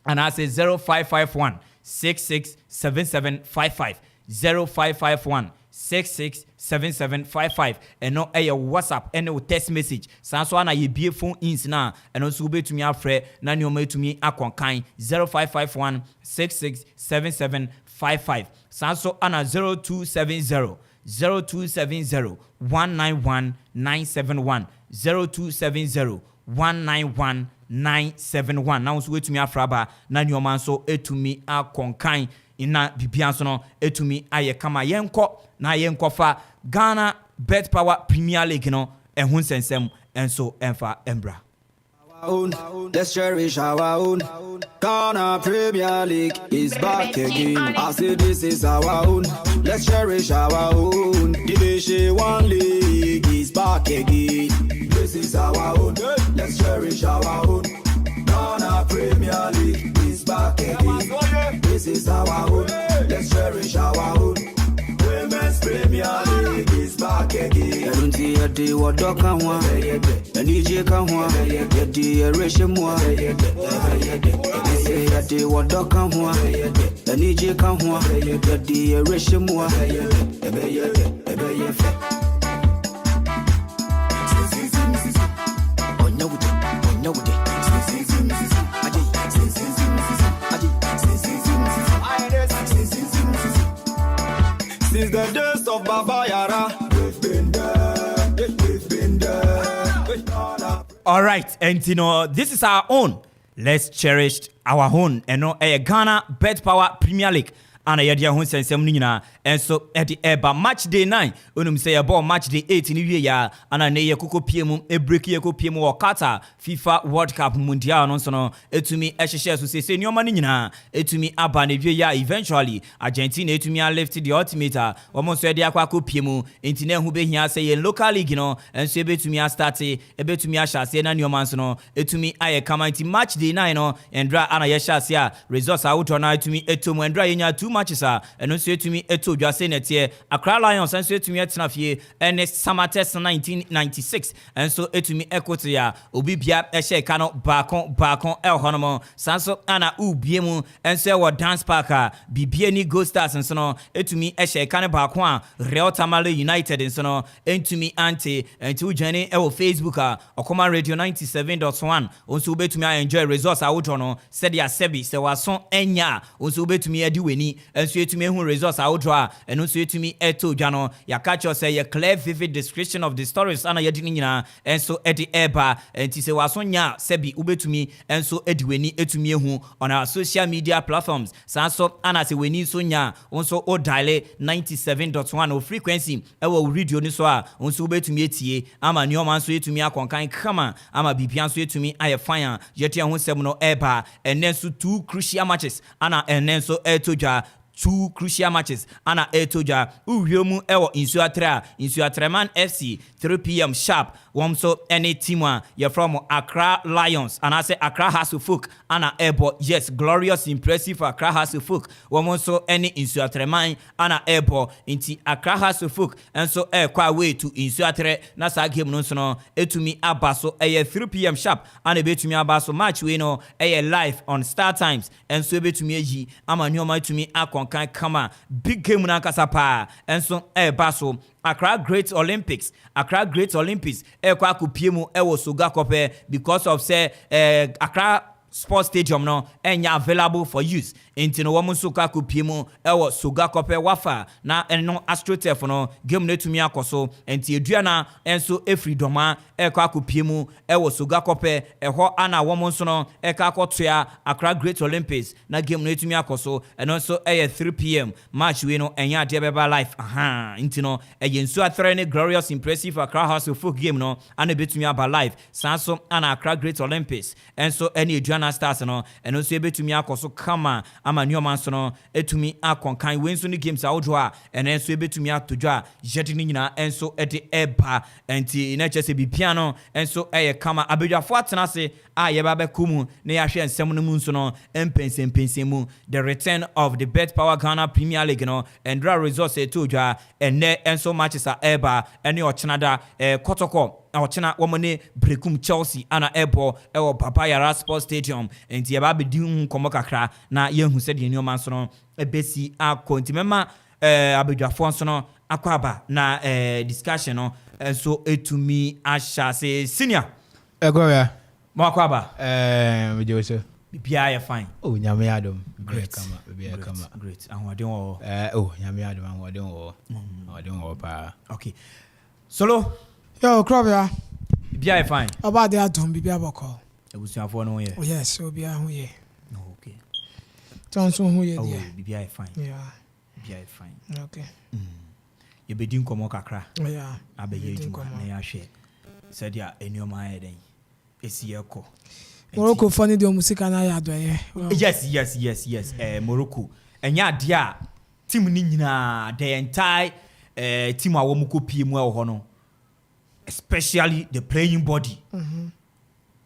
anaasɛ 0551 667755, 0551 667755. Ɛno ɛyɛ WhatsApp ɛne wo text message. Saa nso ana yɛbie phone ins no a, ɛno nso wobɛtumi afrɛ na nneɛma atumi akɔnkan. 0551 667755. Saa nso ana 0270, 0270 191 971, 0270 191 971 na wo nso woatumi afra aba na nneɛma nso atumi akɔnkan na biribia nso no atumi ayɛ kama. Yɛnkɔ na yɛnkɔfa Ghana Bet Power Premier League no ɛho nsɛnsɛm nso ɛmfa mbra. Own. Let's cherish our own. Ghana Premier League is back again. I say this is our own. Let's cherish our own. Division One League is back again. This is our own. Let's cherish our own. Ghana Premier League is back again. This is our own. Let's cherish our own. Women's Premier League is back again. Ɛno nti yɛde wɔdɔ ka ho a, anigye ka ho a, yɛde yɛrehyɛ mu a, ɛsɛ yɛde wɔdɔ ka ho a, anigye ka ho a, yɛde yɛrehyɛ mu a, ɛbɛyɛ dɛ, ɛbɛyɛ fɛ. Ɔnyɛ wo de, ɔnyɛ wo de. Agye, agye. Since the days of Baba Yara, we've been there. We've been there. Ghana. Alright, and this is our own. Let's cherish our own. Ɛno ɛyɛ Ghana betPawa Premier League ana yɛde ɛho nsɛnsɛm no nyinaa ɛnso ɛde ɛba. Match day 9, onim sɛ yɛbɔɔ match day 8 no wie yɛ ana ne yɛkokɔ pie mu, ɛbreak yɛkɔ pie mu wɔ Qatar FIFA World Cup Mundial no nso no ɛtumi ɛhyehyɛ so sese nneɛma no nyinaa ɛtumi aba ne wie yɛ a, eventually Argentina ɛtumi alift the ultimate a wɔn nso ɛde akɔ pie mu. Nti na ɛho bɛhia sɛ yɛn local league no nso ɛbɛtumi astart, ɛbɛtumi ahyɛ aseɛ na nneɛma nso no ɛtumi ayɛ kama. Nti match day 9 no, ndra ana yɛhyɛ aseɛ a results ahodoɔ no ɛtumi ɛtɔ mu. Ndra yɛnya two matches a ɛno nso ɛtumi ɛtɔ dwa sɛ nɛteɛ. Accra Lions nso ɛtumi ɛtena fie ɛne Samatex 1996 nso ɛtumi ɛkote a obi bia ɛhyɛ ɛka no baako baako ɛwɔ hɔ nom. Saa nso ana ubie mu nso ɛwɔ Dance Park a Bibiani Gold Stars nso no ɛtumi ɛhyɛ ɛka no baako a Real Tamale United nso no ɛntumi ante. Nti wogyane ɛwɔ Facebook a Ɔkɔma Radio 97.1 nso wobɛtumi a enjoy results ahodoɔ no sɛdeɛ asɛbi sɛ waso ɛnya a nso wobɛtumi adi w'ani nso ɛtumi ehu results ahodoɔ a ɛno nso ɛtumi ɛtɔ dwa no. Yɛaka kyerɛ sɛ yɛ clear, vivid description of the stories ana yɛde ne nyinaa nso ɛde ɛreba. Nti sɛ waso nya a, sɛbi wobɛtumi nso adi w'ani ɛtumi ehu on our social media platforms. Saa nso ana sɛ w'ani nso nya a, wo nso wo dial 97.1 o frequency ɛwɔ wo radio no so a, wo nso wobɛtumi etie ama nneɛma nso ɛtumi akɔnkan kama ama biribia nso ɛtumi ayɛ fine a yɛte ɛho nsɛm no ɛreba. Ɛnɛ nso two crucial matches ana ɛnɛ nso ɛretɔ dwa, two crucial matches ana ɛretɔ dwa. Wowie mu ɛwɔ Nsuatre a Nsuatreman FC, 3 p.m. sharp, wɔn nso ɛne team a yɛfrɛ mo Accra Lions anaasɛ Accra Hearts of Oak ana ɛrebɔ. Yes, glorious, impressive Accra Hearts of Oak, wɔn nso ɛne Nsuatreman ana ɛrebɔ. Nti Accra Hearts of Oak nso ɛrekɔ away to Nsuatre na saa game no nso no ɛtumi aba so. Ɛyɛ 3 p.m. sharp ana ɛbɛtumi aba so. Match wei no ɛyɛ live on StarTimes nso ɛbɛtumi ayi ama nneɛma ɛtumi akɔnkan kama. Big game no ankasa paa nso ɛreba so. Accra Great Olympics, Accra Great Olympics ɛrekɔ akɔpie mu ɛwɔ Sogakope because of sɛ Accra Sports Stadium no ɛnyɛ available for use. Nti no wɔn nso kɔ akɔpie mu ɛwɔ Sogakope wafa na ɛno astroturf no game no etumi akɔ so. Nti Aduana nso efiri Dɔma ɛkɔ akɔpie mu ɛwɔ Sogakope ɛhɔ ana wɔn nso no ɛkɔ akɔtoa Accra Great Olympics na game no etumi akɔ so. Ɛno nso ɛyɛ 3 p.m. Match wei no ɛnyɛ adeɛ bɛba live ahan. Nti no ɛyɛ Nsuatre ne glorious, impressive Accra Hearts of Oak game no ana ebetumi aba live. Saa nso ana Accra Great Olympics ɛnso ɛne Aduana Stars no, ɛno nso ebetumi akɔ so kama ama nneɛma nso no etumi akɔnkan. Wei nso ne games ahodoɔ a ɛno nso ebetumi ato dwa a yɛde ne nyinaa nso ɛde ɛba. Nti na kyerɛ sɛ bibia no nso ɛyɛ kama. Abadwafoɔ atena ase a yɛba bɛkɔ mu na yɛahwɛ nsɛm no mu nso no mpɛnsɛmpɛnsɛm mu. The return of the betPawa Ghana Premier League no, ndra results ɛto dwa, ɛnɛ nso matches a ɛreba ɛne ɔkyena da. Kɔtɔkɔ ɔkyena wɔn ne Brekum Chelsea ana ɛbɔ ɛwɔ Baba Yara Sports Stadium. Nti yɛba abɛdi ho nkɔmmɔ kakra na yɛhu sɛdeɛ nneɛma nso no ɛbɛsi akɔ. Nti mɛma abadwafoɔ nso no akɔ aba na discussion no nso etumi ahyɛ ase. Senior. Ɛgɔya. Mo akɔ aba. Megye wo so. Biribiara yɛ fine. Oh, Nyame adom. Great. Kama, biribiara kama. Great, ahoɔden wɔ hɔ. Oh, Nyame adom, ahoɔden wɔ hɔ. Ahoɔden wɔ hɔ paa. Okay, Solo. Yo, Krobia. Biribiara yɛ fine. Ɔba de adom, biribiara bɔkɔ. Abusuafoɔ no ho yɛ? Oh, yes, obiara ho yɛ. Oh, okay. Tí wọn nso ho yɛ Oh, deɛ. biribiara yɛ fine. Biribiara yɛ fine. Yɛbɛdi nkɔmmɔ kakra. Abɛyɛ Yɛbɛdi adwuma nkɔmmɔ. na yɛahwɛ sɛdeɛ nneɛma ayɛ dɛn ɛsi yɛkɔ. Morocco fɔ ne deɛ ɔmo sika no ayɛ adɔyɛ. Yes, Morocco ɛnyɛ adeɛ a team no nyinaa, the entire team a wɔn kɔ pie mu ɛwɔ hɔ no, especially the playing body,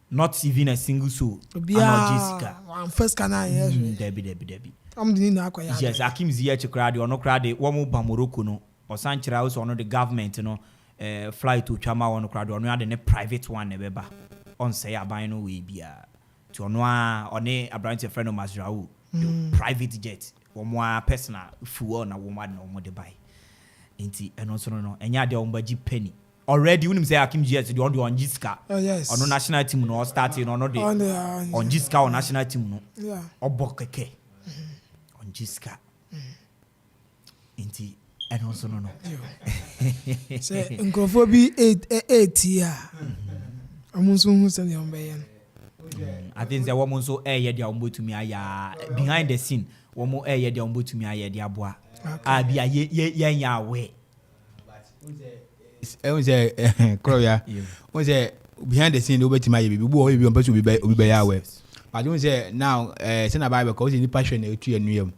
not even a single soul ana ɔgye sika. Obiara wamfa sika no ayɛ hwee. Dabi, dabi, dabi. Ɔmo de ne nyinaa akɔyɛ Yes, adɔyɛ. Hakim Ziyech koraa deɛ, ɔno koraa de wɔn ba Morocco no, ɔsan kyerɛ awo sɛ ɔno de government no flight otwa ma wɔn koraa de, ɔno ade ne private one na ɛbɛba, ɔnsɛe aban no wɔ biara. Nti ɔno a ɔne aberanteɛ fɛ no Mazraoui the private jet, wɔn a personal fuel na wɔn ade na wɔn de bae. Nti ɛno nso no ɛnyɛ adeɛ a wɔn bɛgye penny already. Wonim sɛ Hakim Ziyech deɛ, ɔno deɛ ɔngye sika. Oh, yes. Ɔno national team no ɔstart no, ɔno de Ɔno deɛ, ɔngye sika wɔ national team no. Ɔbɔ kɛkɛ, ɔngye sika. Nti Ɛno nso no. Sɛ nkurɔfoɔ bi ɛɛtie a, ɔmo nso hu sɛdeɛ ɔmo bɛyɛ no. I think sɛ wɔn nso ɛɛyɛ deɛ wɔn bɛtumi ayɛ a, behind the scene wɔn ɛɛyɛ deɛ wɔn bɛtumi ayɛ de aboa a bi a yɛ yɛ yɛn yɛ awɛ. Ɛhu sɛ korɔbea hu sɛ behind the scene de wobɛtumi ayɛ biribi bi wɔ hɔ bi ɔmpɛ sɛ obi bɛyɛ awɛ, but hu sɛ now sɛna Bible ka wo sɛ nipa hwɛ na ɛtu yɛ nnua mu,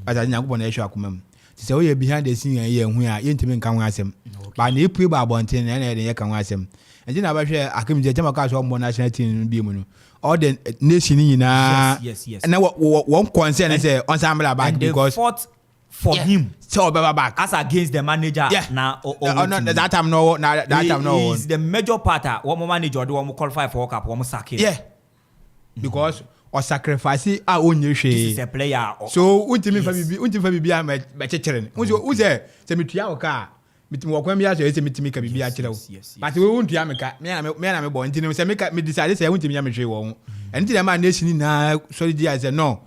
but ade Nyankopɔn na ɛhwɛ akoma mu. Nti sɛ woyɛ behind the scene a ɛyɛ hu a, yɛntumi nka ho asɛm, but na ɛpue ba abɔnten na ɛna yɛde yɛka ho asɛm. Nti na bɛhwɛ akem sɛ kyɛma kaa sɛ ɔmmɔ national team no bi mu no, all the nation nyinaa Yes. na wɔn concern ne sɛ ɔnsan mmra back And they because fought for him sɛ ɔbɛba back as against the manager. Na ɔno that time no, na that time no he ɔwɔ is the major part a wɔn manager ɔde wɔn qualify for World Cup, wɔn sack him. Yeah, because ɔsacrifice a ɔnyɛ This is hwee. a player So wontumi fa biribi a mɛkyekyere no. Wo sɛ metua wo ka a, metumi wɔ kwan bi asɔ sɛ metumi ka biribi akyerɛ wo, but wo wontua me ka, me na mebɔ. Nti no sɛ meka me decide sɛ wontumi nya me hwee wɔ ho. Ɛno nti na ɛma nation nyinaa sɔre di a sɛ no,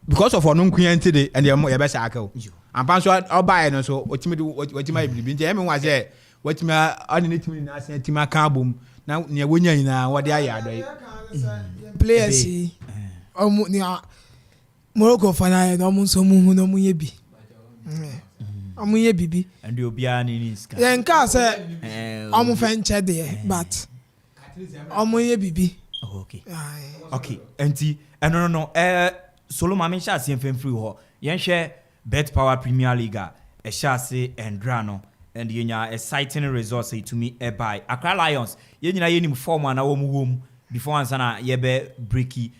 because of ɔno nkoa nti de, ɛndeɛ mo yɛbɛsa aka o. Ampa nso ɔbaeɛ no nso ɔtumi de watumi ayɛ biribi, nti ɛyɛ me nwa sɛ watumi ɔne ne tumi nyinaa sɛ atumi aka abom na nea wonya nyinaa wɔde ayɛ adɔe. Players yi, ɔmo nea Morocco fa na ayɛ no, ɔmo nso ɔmo hu na ɔmo yɛ bi, ɔmo yɛ bibi. Ɛnde obiara ne sika. Yɛn kaa sɛ ɔmo fɛ nkyɛ deɛ, but ɔmo yɛ bibi. Aye. Okay, nti ɛno no solo maame nhyɛ aseɛ mfɛmfiri hɔ. Yɛnhwɛ Bet Power Premier League a ɛhyɛ ase ɛndra no, and yɛnya exciting results a ɛtumi ɛbae. Accra Lions, yɛn nyinaa yɛnim form a na wɔn wɔ mu before ansa na yɛbɛ break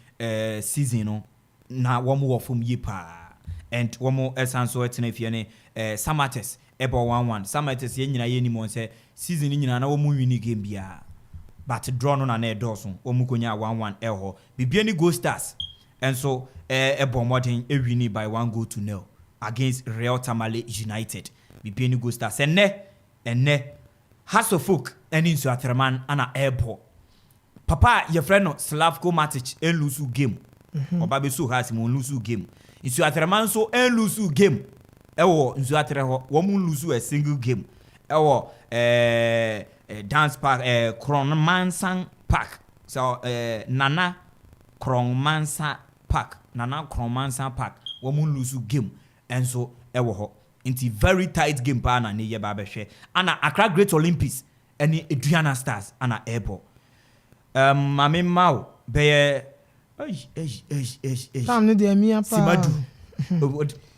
season no, na wɔn wɔ fam yie paa, and wɔn ɛsan so ɛtena fie ne Samartex ɛbɔ 1-1. Samartex, yɛn nyinaa yɛnim wɔn sɛ season no nyinaa na wɔn win game biara, but draw no na ɛdɔɔso. Wɔn konya 1-1 ɛwɔ hɔ. Bibiani Gold Stars ɛnso ɛbɔ mmɔden ɛwin by 1 goal to 0 against Real Tamale United. Bibiani Gold Stars, ɛnɛ Hearts of Oak ɛne Nsoatreman ana ɛɛbɔ. Papa a yɛfrɛ no Slavko Matic ɛnlose game. Ɔba bɛso Hearts mu, ɔnlose game. Nsoatreman nso ɛnlose game ɛwɔ Nsoatre hɔ. Wɔn nlose a single game ɛwɔ Dance Park, Kronmansan Park, so Nana Kronmansa Park, Nana Kronmansa Park, wɔn nlose game ɛnso ɛwɔ hɔ. Nti very tight game paa na ne yɛ ba abɛhwɛ. Ana Accra Great Olympics ɛne Aduana Stars ana ɛɛbɔ. Maame mmaw bɛyɛ ɛyi ɛyi ɛyi ɛyi ɛyi Tam no deɛ mia paa. Simadu.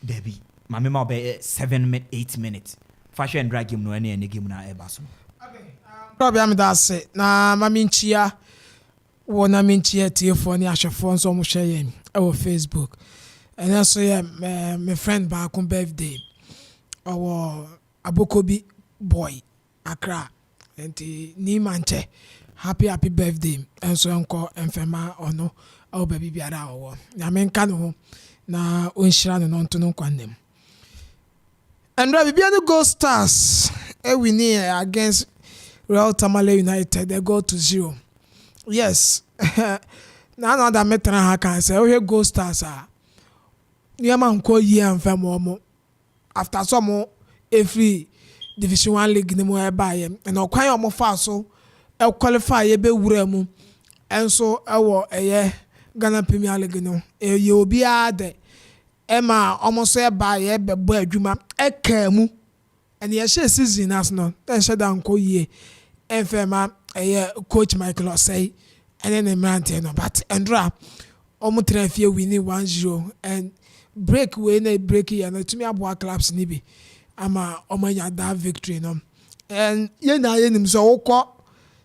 Dabi, maame mmaw bɛyɛ 7, 8 minutes fa hwɛ ndra game no ɛne game na ɛba so no. Kɔbea, meda ase na ma menkyia wɔ na menkyia tiefoɔ ne ahwɛfoɔ nso ɔmo hwɛ yɛn ɛwɔ Facebook. Ɛnɛ nso yɛ me friend baako birthday, ɔwɔ Abokobi Boy, Accra, nti nima nkyɛ happy happy birthday nso nkɔ mfɛma ɔno ɛwɔ baabi biara a ɔwɔ. Nyame nka ne ho na ɔnhyira no na ɔnto no nkwa nnam. Ɛnura Bibiani Gold Stars ɛwin against Real Tamale United a goal to 0. Yes, na ana da metena ha kan sɛ wohwɛ Gold Stars a, nneɛma nkɔ yie amfa ma ɔmo after sɛ ɔmo efiri Division One league ne mu ɛbaayɛ, ɛna ɔkwan a ɔmo fa so ɛqualify yɛbɛwura mu ɛnso ɛwɔ ɛyɛ Ghana Premier League no, ɛyɛ obiara dɛ ɛma ɔmo nso ɛbaayɛ bɛbɔ adwuma ɛkaa mu. Ɛna yɛhyɛ season ase no, na ɛhyɛ da nkɔ yie ɛnfɛ ma ɛyɛ coach Michael Osei ɛne ne mmeranteɛ no, but ɛndora ɔmo tena fie winning 1-0, and break wei na break yɛ no etumi aboa clubs ni bi ama ɔmo anya that victory no. And yɛn nyinaa yɛnim sɛ wokɔ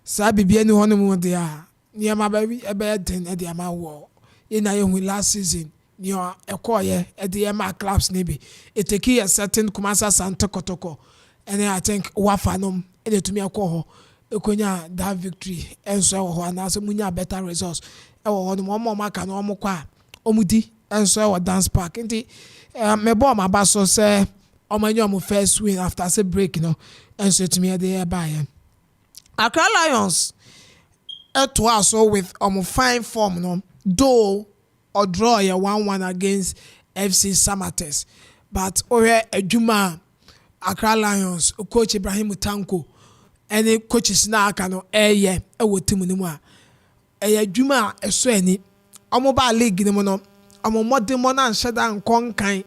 saa biribi ani hɔ nom deɛ a, nneɛma bɛ ɛbɛyɛ den ɛde ama wɔ. Yɛn nyinaa yɛhu last season nea ɛkɔɔyɛ ɛde yɛ ma clubs ni bi etake a certain Kumasi Asante Kɔtɔkɔ ɛne I think Wafa nom ɛna etumi ɛkɔ hɔ ekonya that victory ɛnso ɛwɔ hɔ, anaasɛ munya better results ɛwɔ hɔ nom. Ɔmo a ɔmo aka no, ɔmo kɔ a ɔmo di ɛnso ɛwɔ Dance Park. Nti mɛbɔ ɔmo aba so sɛ ɔmo anya ɔmo first win after sɛ break no ɛnso etumi ɛde ɛbaayɛ. Accra Lions ɛtoa so with ɔmo fine form no, though ɔdraw yɛ 1-1 against FC Samartex, but ɔhwɛ adwuma Accra Lions coach Ibrahim Tanko ɛne coaches na aka no ɛyɛ ɛwɔ team no mu a, ɛyɛ adwuma a ɛsɔ ani. Ɔmo baa league no mu no, ɔmo mmɔdemmɔ no anhyɛ da nkɔ nkan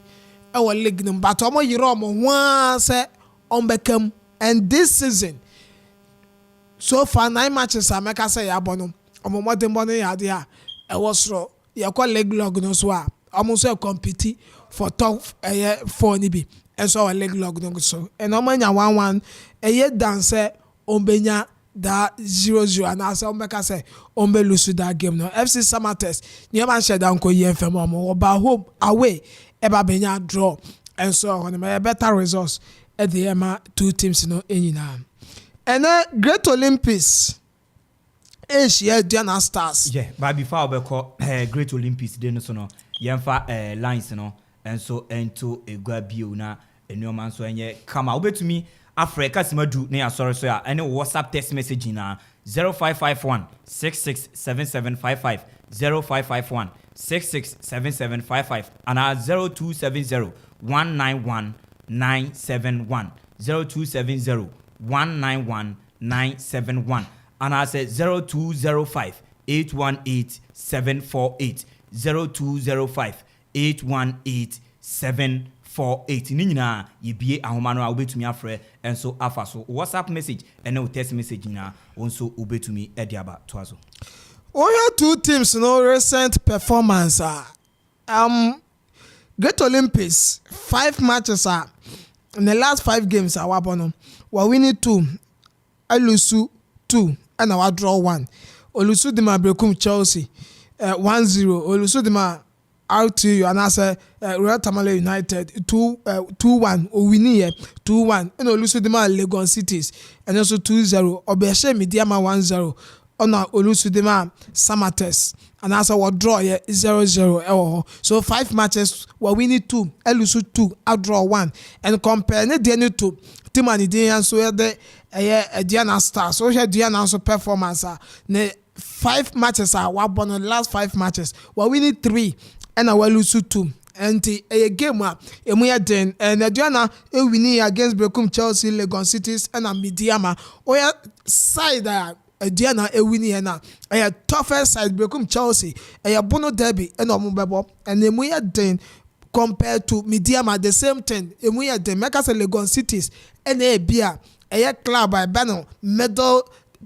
ɛwɔ league no mu, but ɔmo yere ɔmo ho ara sɛ ɔmo bɛka mu. And this season, so far, nine matches a mɛka sɛ yɛabɔ no, ɔmo mmɔdemmɔ no yɛ adeɛ a ɛwɔ soro. Yɛkɔ league log no so a, ɔmo nso yɛ compete for top ɛyɛ four ni bi ɛnso wɔ league log no so, ɛna ɔmo anya 1-1. Ɛyɛ dan sɛ ɔmo bɛnya da 0-0 anaasɛ ɔmo bɛka sɛ ɔmo bɛ lose that game no. FC Samatex, nneɛma nhyɛ da nkɔ yie nfɛm. Ɔmo wɔba home, away, ɛba bɛnya draw ɛnso ɛhɔ nom. Ɛyɛ better results ɛde ɛma two teams no nyinaa. Ɛnɛ Great Olympics ɛnhyia Aduana Stars. Yeah, but before wobɛkɔ Great Olympics de no so no, yɛmfa lines no nso nto egua bio na nneɛma nso nyɛ kama. Wobɛtumi afrɛ kasima du ne asɔre so a, ɛne WhatsApp, text message na 0551 667755, 0551 667755 anaa 0270 191 971, 0270 191 971 anaasɛ 0205 818 748, 0205 818 748. Ne nyinaa yɛbie ahoma no a, wobɛtumi afrɛ nso afa so. WhatsApp message ɛne wo text message nyinaa, wo nso wobɛtumi de aba toa so. Wohwɛ two teams no recent performance a, Great Olympics, five matches a, in the last five games a wabɔ no, wawin two, alose two, ɛna wadraw one. Olose de ma Berekum Chelsea 1-0, olose de ma RTU anaasɛ Royal Tamale United 2 2-1, owin yɛ 2-1, ɛna olose de ma Legon Cities, ɛno nso 2-0. Ɔbɛhyɛ Medeama 1-0, ɔna olose de ma Samatex anaasɛ wɔdraw yɛ 0-0 ɛwɔ hɔ. So five matches, wɔwin two, ɛlose two, adraw one. And compare ne deɛ ne to team a ne din yɛn nso yɛde ɛyɛ Aduana Stars. Wohwɛ Aduana nso performance a, ne five matches a wabɔ no, last five matches, wɔwin three ɛna wɔlose two. Nti ɛyɛ game a emu yɛ den. Ɛna Aduana ewin against Berekum Chelsea, Legon Cities ɛna Medeama. Ɔyɛ side a Aduana ewin yɛ na ɛyɛ toughest side. Berekum Chelsea, ɛyɛ Bono derby ɛna ɔmo bɛbɔ, ɛna emu yɛ den compared to Medeama. The same thing, emu yɛ den. Mɛka sɛ Legon Cities ɛna ebi a ɛyɛ club a ɛbɛ no middle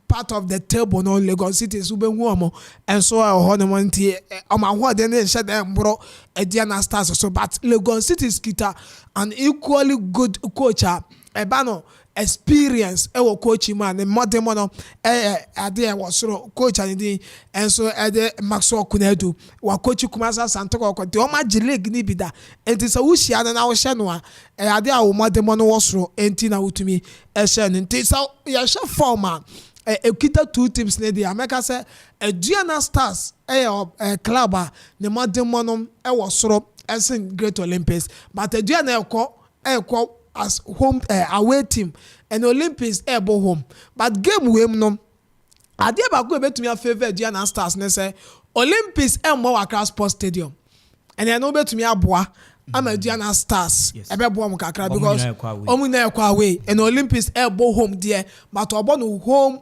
part of the table no. Legon Cities, wobɛhu ɔmo nso ɛwɔ hɔ nom, nti ɔmo ahoɔden ne nhyɛ dɛ mboro Aduana Stars so, but Legon Cities kita an equally good coach a ɛba no experience ɛwɔ coach mu a ne mmɔden no ɛyɛ adeɛ ɛwɔ soro. Coach a ne din nso ɛde Maxwell Konadu, wa coach Kumasi Asante Kɔkɔ, nti wɔn agye league ni bi da. Nti sɛ wohyia no na wohyɛ no a, ɛyɛ adeɛ a wɔn mmɔden no wɔ soro, nti na wotumi ɛhyɛ no. Nti sɛ yɛhyɛ form a ekita two teams ne deɛ, amɛka sɛ Aduana Stars ɛyɛ club a ne mmɔden no ɛwɔ soro ɛsen Great Olympics, but Aduana ɛkɔ as home away team and Olympics ɛɛbɔ home. But game wei mu no, adeɛ baako a ebetumi afavour Aduana Stars ne sɛ Olympics ɛmmɔ wɔ Accra Sports Stadium, ɛnna ɛno betumi aboa ama Aduana Stars. Ɛbɛboa mu kakra because ɔmo nyinaa ɛkɔ away, ɛna Olympics ɛɛbɔ home deɛ, but ɔbɔ no home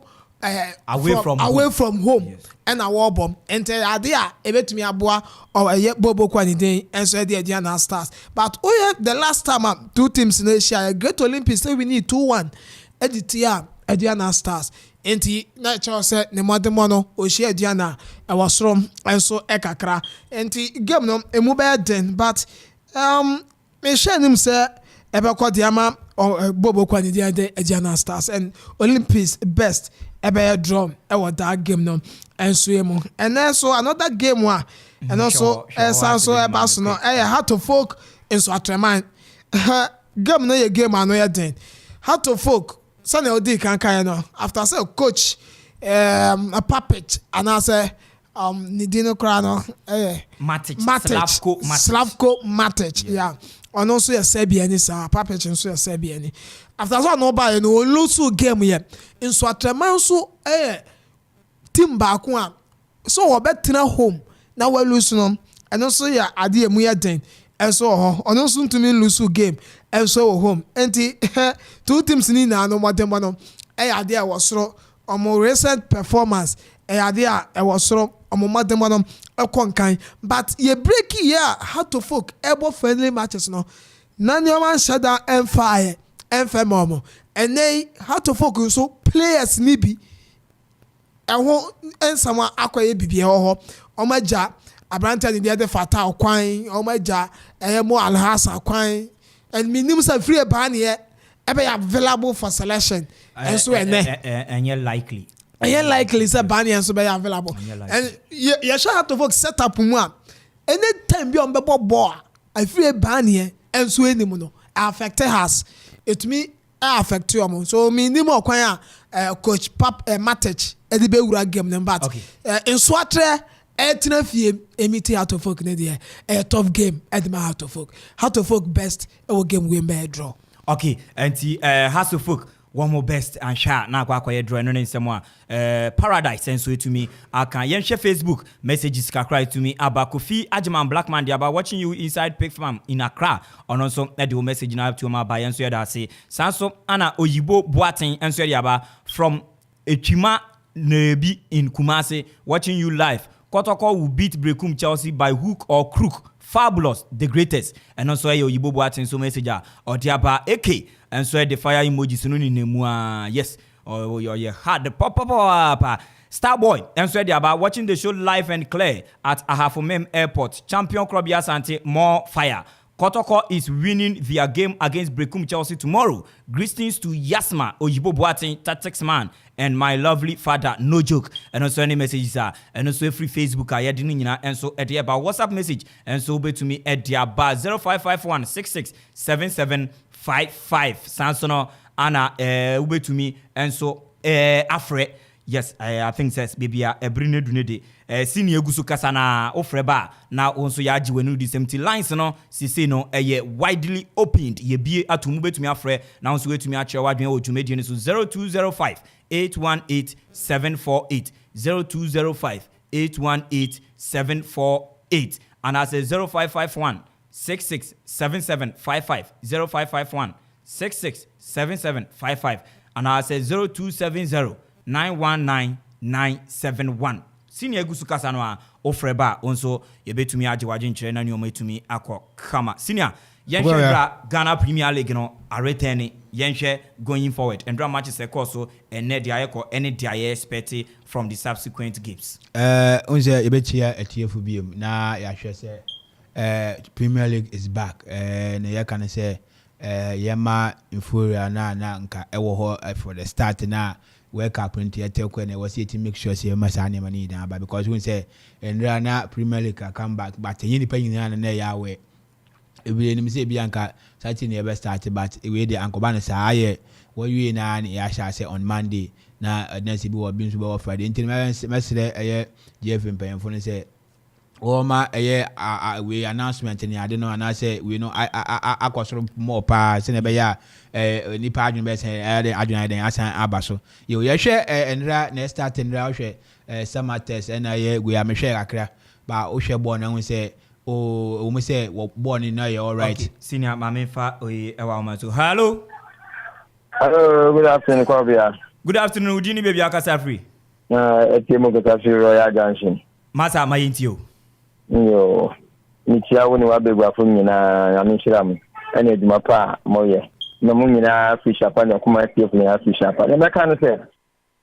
away from away home. From home ɛna wɔrebɔ, nti ade a ebetumi aboa ɔyɛ bobo kɔ ne den ɛnso ɛde Aduana Stars. But oyɛ the last time a two teams na ehyia yɛ, Great Olympics ewin 2-1 ɛde tia Aduana Stars, nti na ɛkyerɛ sɛ ne mmɔdemmɔ no ohyia Aduana ɛwɔ soro nso ɛkakra. Nti game no emu bɛyɛ den, but mehwɛ anim sɛ ɛbɛkɔ deɛ ama bobo kɔ ne den de Aduana Stars, and Olympics best ɛbɛyɛ draw ɛwɔ that game no ɛnso yɛ mu. Ɛnɛ so another game a ɛno nso ɛsan so ɛba so no ɛyɛ Hearts of Oak Nsoatreman. Game no yɛ game ano yɛ den. Hearts of Oak, sɛnea ɔdi kankan no, after sɛ coach Papic anaasɛ ne din no koraa no ɛyɛ Matic. Matic. Slavko Matic. Slavko Matic, yeah. Ɔno nso yɛ Serbia ni saa. Papic nso yɛ Serbia ni. After sɛ ɔno baayɛ no, ɔlose game yɛ. Nsoatreman nso ɛyɛ team baako a so wɔbɛtena home na wɔlose no, ɛno nso yɛ adeɛ emu yɛ den. Nso wɔ hɔ, ɔno nso ntumi nlose game nso wɔ home. Nti two teams ni nyinaa no, mmɔdemmɔ no ɛyɛ adeɛ a ɛwɔ soro. Ɔmo recent performance ɛyɛ adeɛ a ɛwɔ soro. Ɔmo mmɔdemmɔ no ɛkɔ nkan, but yɛ break yɛ a Hearts of Oak ɛbɔ friendly matches no na nneɛma nhyɛ da ɛnfa ayɛ ɛnfɛ ma ɔmo. Ɛnɛ yi Hearts of Oak nso players ni bi ɛho nsɛm akɔyɛ bibi ɛwɔ hɔ. Ɔmo agya aberanteɛ ne deɛ de fata kwan, ɔmo agya ɛyɛ mo Alhassan kwan, and minim sɛ firi ebaaneɛ ɛbɛyɛ available for selection ɛnso ɛnɛ. Ɛnyɛ likely. Ɛyɛ likely sɛ baneɛ nso bɛyɛ available. And yɛhwɛ Hearts of Oak set up mu a, any time bi a ɔmo bɛbɔ ball a afiri ebaaneɛ ɛnso anim no affect has etumi affect ɔmo. So minim ɔkwan a coach Pap Matic ɛde bɛwura game no, but Nsoatre ɛtena fie emiti Hearts of Oak ne deɛ, ɛyɛ tough game ɛde ma Hearts of Oak. Hearts of Oak best ɛwɔ game wei bɛyɛ draw. Okay, nti Hearts of Oak wɔn mo best anhwɛ a na akɔyɛ draw. Ɛno ne nsɛm a Paradise nso etumi aka. Yɛnhwɛ Facebook messages kakra etumi aba. Kofi Agyeman Blackman de aba, "Watching you inside pig farm in Accra." Ɔno nso ɛde wo message na ato mu aba. Yɛn nso yɛda ase. Saa nso ana Oyibo Boaten nso yɛde aba, "From Etwima Nebi in Kumasi, watching you live. Kotoko will beat Berekum Chelsea by hook or crook. Fabulous, the greatest." Ɛno nso ɛyɛ Oyibo Boaten nso message a ɔde aba. Ak nso ɛde fire emojis no nenam mu a, yes, ɔyɛ hard pɔpɔpɔpa. Starboy nso ɛde aba, "Watching the show live and clear at Ahafo Airport. Champion Krobia Asante, more fire. Kotoko is winning their game against Berekum Chelsea tomorrow. Greetings to Yasma, Oyibo Boateng, tactics man, and my lovely father, no joke." And also any messages a and also free Facebook a yɛde ne nyinaa nso ɛde ɛba. WhatsApp message nso wobɛtumi ɛde aba 0551 66 77 55. Saa nso no ana wobɛtumi nso afrɛ. Yes, I think sɛ baabi a ɛbere no adu no de senior egu so kasa na wofrɛ ba a na wo nso yɛagye w'ani di sɛm. Nti lines no sisei no ɛyɛ widely opened, yɛbie ato mu, bɛtumi afrɛ na wo nso woatumi akyerɛ w'adwene wɔ dwumadie no so. 0205 818 748, 0205 818 748, anaasɛ 0551 66 7755, 0551 66 7755, anaasɛ 0270 919 971. Senior egu so kasa no a, wofrɛ ba a, wo nso yɛbɛtumi agye w'adwenkyerɛ na nneɔma ɛtumi akɔ kama. Senior, yɛnhwɛ bra Ghana Premier League no aretɛne, yɛnhwɛ going forward, ndra matches ɛkɔɔ so, ɛnɛ deɛ ayɛkɔ ɛne deɛ ayɛ expect from the subsequent games. N sɛ yɛbɛkyia atiefo biom na yɛahwɛ sɛ Premier League is back. Na yɛka no sɛ yɛma euphoria na nka ɛwɔ hɔ for the start na World Cup no, nti yɛtɛ kɔ na ɛwɔ sɛ yɛti make sure sɛ yɛma saa nneɛma no nyinaa ba, because wohu sɛ nnra na Premier League a come back, but ɛnyɛ nipa nyinaa na ɛyɛ awɛ. Ebile nim sɛ ebi anka Saturday na yɛbɛ start, but ewei de ankɔba no saa, ayɛ wɔwie na ne yɛahyɛ ase on Monday na ɛdina sɛ bi wɔ bi nso bɛwɔ Friday. Nti mɛsrɛ ɛyɛ GFA mpanyinfo no sɛ wɔma ɛyɛ a wei announcement ne ade no anaasɛ wei no akɔ soro mɔɔ paa sɛnea ɛbɛyɛ a nipa adwene bɛyɛ sɛ ɛyɛ de adwene ayɛ den asan aba so. Yo, yɛhwɛ nnra na ɛstart nnra, wohwɛ Samartex ɛna ɛyɛ wei a mehwɛ kakra ba, wohwɛ bɔɔl no ho sɛ o wɔn sɛ wɔ bɔɔl no na yɛ alright. Okay, senior, maame fa oye ɛwɔ ahoma so. Hello. Hello, good afternoon, Kwabia. Good afternoon. Wodi ni baabi akasa firi? Etie mu kasa firi Royal Junction. Masa, ma yɛntie o. Yo, mekyia wo ne w'abaguafo nyinaa, Nyame nhyira mo. Ɛne adwuma pa a moyɛ. Na mo nyinaa firi hyapa ne ɔkoma atiefo nyinaa firi hyapa. Na mɛka no sɛ,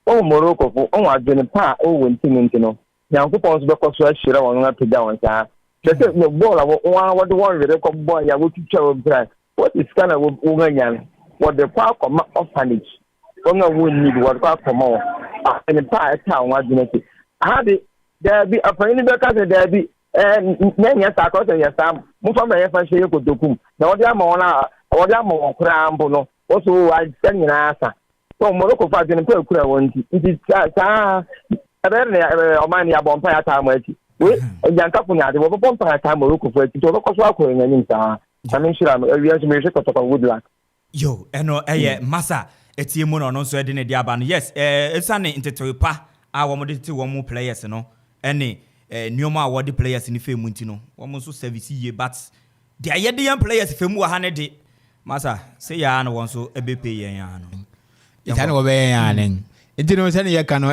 ɔwɔ Morocco fo, ɔwɔ adwene pa a ɔwɔ wɔn ti mu nti no, Nyankopɔn nso bɛkɔ so ahyira wɔn apagya wɔn saa. Kyerɛ sɛ ne bɔɔl a wɔn a wɔde wɔn were kɔ bɔɔl a wɔtwitwa wɔn pira, wɔte sika na wɔn anya no, wɔde kɔ akɔma orphanage. Wɔn a wɔnni bi, wɔde kɔ akɔma wɔn. Adwene pa a ɛtaa wɔn adwene akyi. Aha de, daabi, ɔpanyin bɛka sɛ daabi, na nyɛ saa kɔ sɛ yɛ saa, mofa ma yɛfa hyɛ yɛ kotokum na wɔde ama wɔn a wɔde ama wɔn koraa mpo no, wɔso sika nyinaa sa so. Morocco fa adwene pa ekura wɔn nti saa ɛbɛyɛ ne ɔman ne yɛabɔ mpa yɛ ataa mo akyi. Wei nyankafo ne ade wɔbɛbɔ mpa yɛ ataa Morocco fo akyi, nti wɔbɛkɔ so akɔ yɛn anim saa. Nyame nhyira no. Awia nso mehwɛ Kɔtɔkɔ. Good luck. Yo, ɛno ɛyɛ masa etie mu na ɔno nso ɛde ne de aba no. Yes, ɛsiane ntetewe pa a wɔn de tete wɔn mu players no ɛne nneɛma a wɔde players no fɛ mu nti no, wɔn nso service yie, but Deɛ yɛde yɛn players fɛ mu wɔ ha ne de, masa sɛ yɛa na wɔn nso ɛbɛpɛ yɛn ara no. Saa na wɔbɛyɛ yɛn ara ne. Nti no sɛne yɛka no,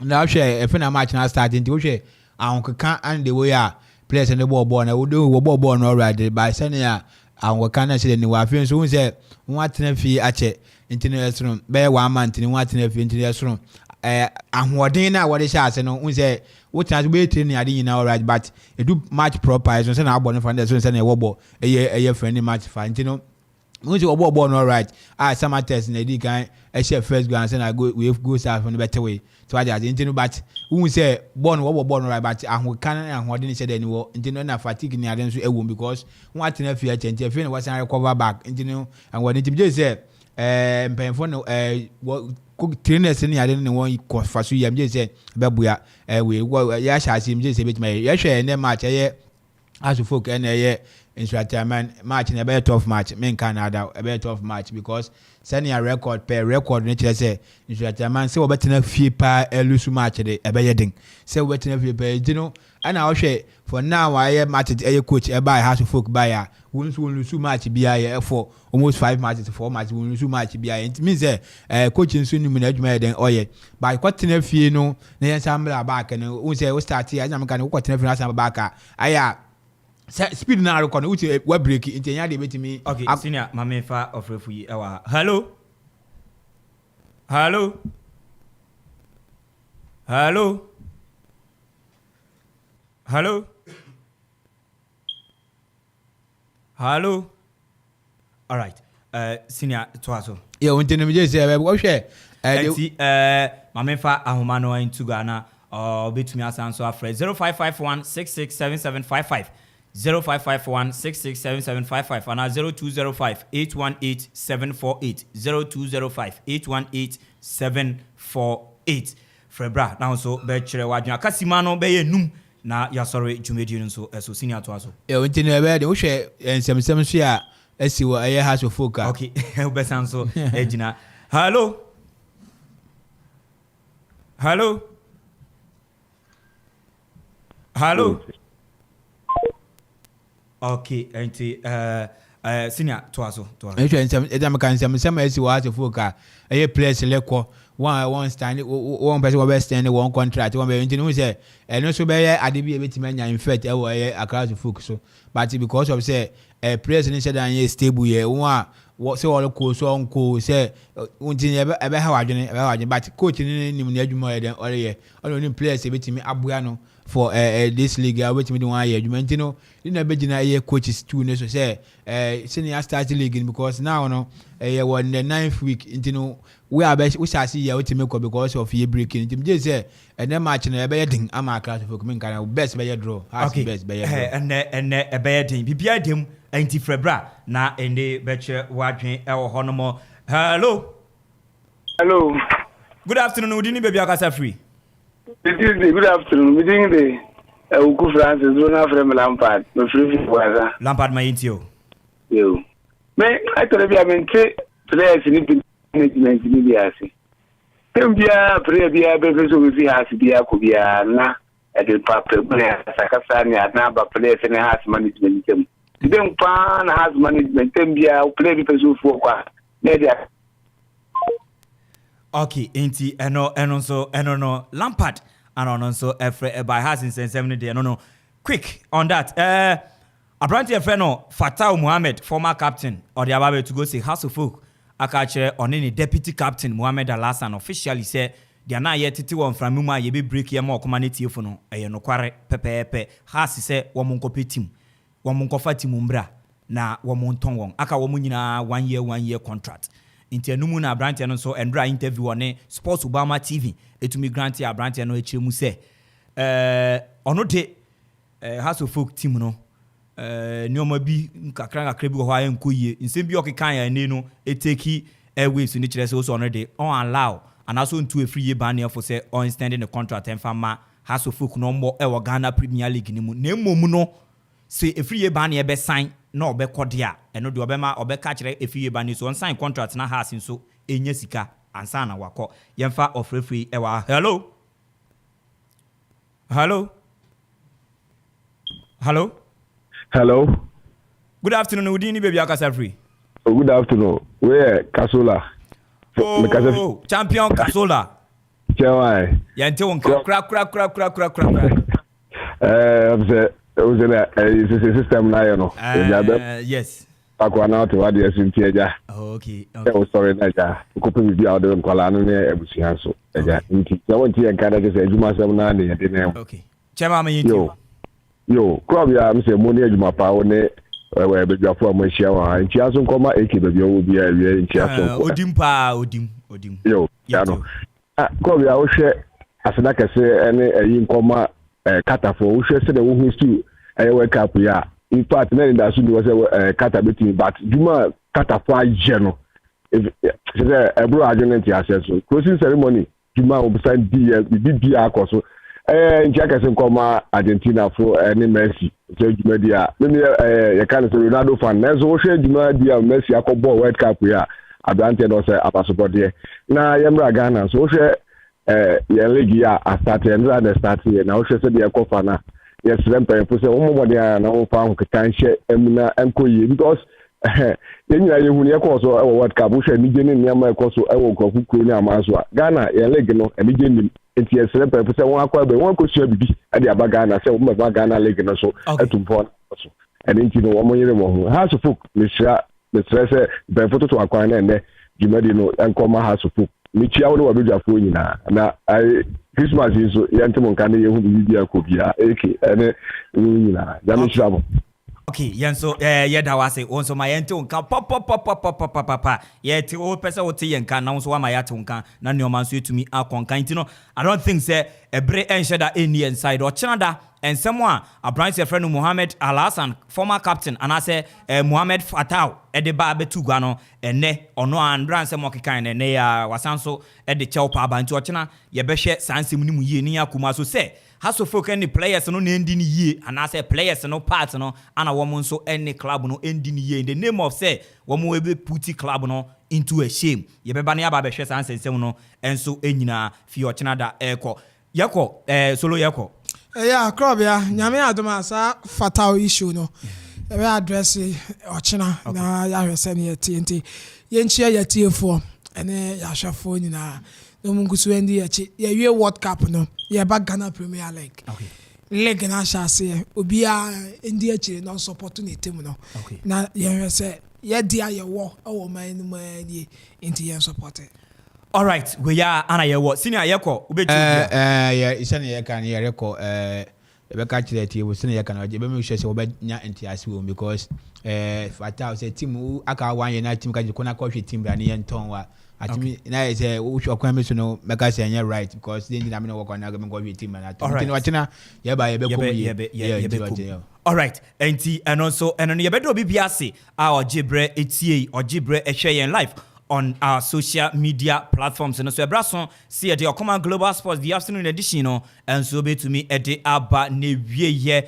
na wohwɛ ɛfɛ na match na start, nti wohwɛ ahokeka and the way a players no bɔɔ bɔɔl no, wode wɔbɔɔ bɔɔl no alright, but sɛnea ahokeka no ɛhyɛ ni wɔ. Afei nso wohu sɛ wɔn atena fie akyɛ, nti no ɛsono bɛyɛ one month ni wɔn atena fie, nti no ɛsono ahoɔden no a wɔde hyɛ ase no. Wohu sɛ wotena ase wobɛyɛ training ade nyinaa alright, but edu match proper, ɛsono sɛ na abɔ no fa no, ɛsono sɛ na ɛwɔ bɔ ɛyɛ friendly match fa. Nti no wohu sɛ wɔbɔɔ bɔɔl no alright a, Samartex na edi kan ɛhyɛ first goal ansa na go wei Gold Stars no bɛtewe so wagye ase. Nti no, but wohu sɛ bɔɔl no, wɔbɔ bɔɔl no right, but ahokeka ne ahoɔden hyɛ dɛ ni wɔ. Nti no na fatigue ne ade nso ɛwɔ mu because wɔn atena fie akyɛ, nti afei na wɔsan recover back. Nti no ahoɔden, nti megye sɛ mpanyinfoɔ no, wɔ trainers ne ade no ne wɔn kɔ fa so yie, megye sɛ ɛbɛboa. Wei wɔ yɛahyɛ ase, megye sɛ ebɛtumi ayɛ. Yɛhwɛ ɛnɛ match, ɛyɛ Hearts of Oak ɛna ɛyɛ Nsoatreman match na ɛbɛyɛ tough match. Menka na ada, ɛbɛyɛ tough match because sɛnea record pɛ record no kyerɛ sɛ Nsoatreman sɛ wɔbɛtena fie paa ɛlose match de, ɛbɛyɛ den sɛ wɔbɛtena fie paa. Nti no ɛna ɔhwɛ for now a ɛyɛ match, ɛyɛ coach ɛbae Hearts of Oak bae a, wɔn nso wɔn lose match biara yɛ for almost five matches, four matches, wɔn lose match biara yɛ. Nti mean sɛ coach nso nim na adwuma yɛ den ɔyɛ, but kɔtena fie no na yɛn nsa mbra back no, wɔn sɛ wo start yɛ ɛna meka no, wokɔtena fie no asan back a, ayɛ a sɛ speed na arekɔ no, wotu wa break, nti ɛnyɛ adeɛ bɛtumi. Okay, senior, maame fa ɔfrɛfo yi ɛwɔ ha. Hello, hello, hello, hello, hello. Alright, senior, toa so. Yɛ nti no megye sɛ wɔhwɛ. Nti maame fa ahoma no ntu gua na ɔbɛtumi asan so afrɛ 0551 667755, 0551 667755 anaa 0205 818 748, 0205 818 748. Frɛ bra na nso bɛkyerɛ w'adwene. Akasima no bɛyɛ num na yɛasɔre dwumadie no nso ɛso. Senior, toa so. Yɛ nti no ɛbɛyɛ de wohwɛ nsɛmsɛm nso a asi wɔ ɛyɛ Hearts of Oak a. Okay, wobɛsan so agyina. Hello, hello, hello. Okay, nti senior, toa so, toa so. Ɛhwɛ nsɛm ɛdá meka nsɛmsɛm a asi wɔ Hearts of Oak a, ɛyɛ players lɛkɔ wɔn a wɔn stand, wɔn pɛ sɛ wɔbɛ stand wɔn contract wɔn bɛ. Nti no sɛ ɛno nso bɛyɛ ade bi a ebɛtumi anya effect ɛwɔ ɛyɛ Accra Hearts of Oak so, but because of sɛ players no hyɛ dan yɛ stable yɛ wɔn a wɔ sɛ wɔrekɔ so ɔnkɔ sɛ nti ɛbɛha wadwene, ɛbɛha wadwene. But coach no nim n'adwuma ɔyɛ dɛn ɔreyɛ, ɔna onim players ebɛtumi aboa no for this league a wobɛtumi de wɔn ayɛ adwuma. Nti no ne na bɛgyina ɛyɛ coaches two ne so sɛ sɛnea start league no, because now no ɛyɛ wɔ the ninth week. Nti no wo a bɛ wohyɛ ase yie a, wotumi kɔ because of yɛ break. Nti megye sɛ ɛnɛ match no ɛbɛyɛ den ama Accra Folk. Mi nka na best bɛyɛ draw, Hearts best bɛyɛ draw. Ɛnɛ ɛbɛyɛ den, biribiara dɛm. Nti frɛ bra na ɛnɛ bɛkyerɛ w'adwen ɛwɔ hɔ nom. Hello. Hello. Good afternoon. Wodi ni baabi akasa firi? Tuesday, good afternoon. Me din de Awuku Francis, do na frɛ me Lampard. Me firi fi Bwaza. Lampard, ma yɛntie o. Yo. Me ɛtɔrɔ bi a mente players ni bi management ni bi ase. Tem biara player biara bɛfɛ sɛ obi fi house biara kɔ biara na ɛde papa mu ne asakasa ne adan aba players ne house management ntam. Dɛm paa na house management tem biara player bi pɛ sɛ ofu ɔkɔ a na ɛde Okay, nti ɛno nso ɛno no Lampard ana ɔno nso ɛfrɛ ɛba Hearts nsɛnsɛm no deɛ ɛno no. Quick on that, aberanteɛ frɛ no Fatau Muhammed, former captain, ɔde aba abɛto go say Hearts of Oak aka akyerɛ ɔne ne deputy captain Muhammed Alhassan officially sɛ deɛ na yɛtete wɔ mframa mu a yɛbɛ break yɛ ma ɔkoma ne tiefo no ɛyɛ nokware pɛpɛɛpɛ. Hearts sɛ wɔn nkɔpɛ team, wɔn nkɔfa team mbra na wɔn ntɔn wɔn aka wɔn nyinaa one year, one year contract. Nti ɛno mu na aberanteɛ no nso ɛndra interview ɔne Sports Obama TV ɛtumi grant aberanteɛ no akyerɛ mu sɛ ɔno de Hearts of Oak team no nneɛma bi nkakra nkakra bi wɔ hɔ a ɛnkɔ yie. Nsɛm bi a ɔkeka yɛn ani no ɛtake airwaves no kyerɛ sɛ wosɛ ɔno de ɔn allow anaasɛ ɔntu efiri yie ban neɛfo sɛ ɔn ne contract ɛmfa ma Hearts of Oak no ɔmmɔ ɛwɔ Ghana Premier League no mu. Na mmom no sɛ efiri yie ban neɛ bɛsan na ɔbɛkɔ de a, ɛno deɛ ɔbɛma ɔbɛka kyerɛ efiri yie ban neɛ so ɔnsign contract na Hearts nso ɛnya sika ansa na wakɔ. Yɛmfa ɔfrɛfrɛ ɛwɔ ha. Hello, hello, hello. Hello. Good afternoon, wo din ne baabi akasa firi? Oh, good afternoon. Wei yɛ Kasola. Oh, champion Kasola. Kyɛn Yɛnte wo nka kora kora kora kora kora kora. Sɛ o sɛ na sɛ system na ayɛ no. Yes. Akɔ na ɔte wadeɛ so nti agya. Oh, okay. Ɛ o sɔre na agya. Wokɔpɛ biribi a wode nkɔlaa no ne abusua so. Agya nti sɛ wonte yɛn nka na kyɛ sɛ adwuma asɛm naa ne yɛde na. Okay. Kyɛn ma yɛnti. Yo. Yo, kura bia m sɛ mo ne adwuma pa wo ne ɛwɔ badwafo a mo ahyia wɔ ha. Nkyia so nkɔma AK baabi a ɔwɔ biara awia nkyia so nkɔ. Odim paa, odim, odim. Yo, ya no. Ah, kura bia wohwɛ aseda kɛse ne ɛyi nkɔma Qatarfoɔ. Wohwɛ sɛdeɛ wohu stu ɛyɛ World Cup yi a, in fact na anidaso ni wɔ sɛ Qatar bɛtumi, but dwuma a Qatarfoɔ ayɛ no sɛ ɛboro adwene ne nteaseɛ so. Closing ceremony dwuma a wɔsan di yɛ biribi biara akɔ so. Nkyia kɛse nkɔma Argentina fo ne Messi sɛ dwumadi a mimi yɛka no sɛ Ronaldo fan, nanso wohwɛ dwumadi a Messi akɔbɔ World Cup yi a, aberanteɛ no ɔsɛ abasobɔdeɛ. Na yɛmmra Ghana so, wohwɛ yɛn league yi a astart, ɛnra na start yɛ, na wohwɛ sɛdeɛ ɛkɔ fa no a, yɛsrɛ mpanyinfo sɛ wɔmmɔ mmɔden a na wɔmfa ahokeka nhyɛ mu na ɛnkɔ yie, because yɛn nyinaa yɛhu ne ɛkɔɔ so ɛwɔ World Cup. Wohwɛ anigye ne nneɛma ɛkɔ so ɛwɔ nkurɔfo kuro ne aman so a, Ghana yɛn league no anigye nim, nti yɛsrɛ mpanyinfo sɛ wɔn akɔ ɛbɛn wɔn akɔsua biribi ɛde aba Ghana sɛ wɔn bɛma Ghana league no so atu mpɔn so. Ɛne nti no wɔn yere wɔn ho. Hearts of Oak, mesrɛ mesrɛ sɛ mpanyinfo toto akwan na ɛnɛ dwumadi no nkɔma Hearts of Oak. Mekyia wo ne wabadwafoɔ nyinaa na ayi Christmas yi nso yɛnte mo nka ne yɛhu biribi bi akɔ biara eke ɛne wo nyinaa. Nyame nhyira mo. Okay, yɛn nso yɛda wo ase. Wo nso ma yɛnte wo nka papapapapapapa. Yɛte wo pɛ sɛ wote yɛn nka na wo nso wama yɛate wo nka na nneɛma nso etumi akɔ nka. Nti no I don't think sɛ ɛbere ɛnhyɛ da ɛnni yɛn side. Ɔkyena da nsɛm a aberanteɛ frɛ no Mohammed Alhassan, former captain, anaasɛ Mohammed Fatau ɛde ba abɛto gua no ɛnɛ, ɔno a ndra nsɛm ɔkekan no ɛnɛ yɛ a wasan so ɛde kyɛw pa aba, nti ɔkyena yɛbɛhwɛ saa nsɛm no mu yie ne yɛ akoma so sɛ Hearts of Oak ne players no na ɛndi ne yie anaasɛ players no part no ana wɔn nso ne club no ɛndi ne yie in the name of sɛ wɔn ɛbɛ put club no into a shame. Yɛbɛba ne aba abɛhwɛ saa nsɛnsɛm no nso nyinaa fi ɔkyena da ɛrekɔ. Yɛkɔ solo yɛkɔ. Ɛyɛ akorɔbea, Nyame adom a, saa fatal issue no yɛbɛ address ɔkyena na yɛahwɛ sɛ ne yɛtie. Nti yɛnkyia yɛtiefoɔ ɛne yɛahwɛfoɔ nyinaa na ɔmu ngu so ndi akyi. Yɛwie World Cup no, yɛba Ghana Premier League. League no ahyɛ aseɛ, obiara ndi akyire na ɔnsupport ne team no na yɛhwɛ sɛ yɛde a yɛwɔ ɛwɔ ɔman no mu nie, nti yɛn support. Alright, wei a ana yɛwɔ senior yɛkɔ wobɛtu. Ɛɛ yɛ sɛne yɛka no, yɛrekɔ yɛbɛka kyerɛ tie wo sɛne yɛka no, yɛbɛma sure sɛ wɔbɛnya ntease wɔ mu, because fata sɛ team aka one year na team ka kɔ na kɔhwɛ team bra ne yɛntɔn wa atumi na yɛ sɛ wohwɛ ɔkwan bi so no, mɛka sɛ ɛnyɛ right, because deɛ ntina mi na wɔkɔ na mekɔhwɛ team na tɔn. Nti no ɔkyena yɛba yɛbɛkɔ mu yie. Yɛbɛkɔ. Alright, nti ɛno nso ɛno no yɛbɛdɔ obi bi ase a ɔgye berɛ etie, ɔgye berɛ ɛhwɛ yɛn live on our social media platforms no so. Ɛbra so si yɛde Ɔkɔman Global Sports, the afternoon edition no ɛnso bɛtumi ɛde aba ne wie. Yɛ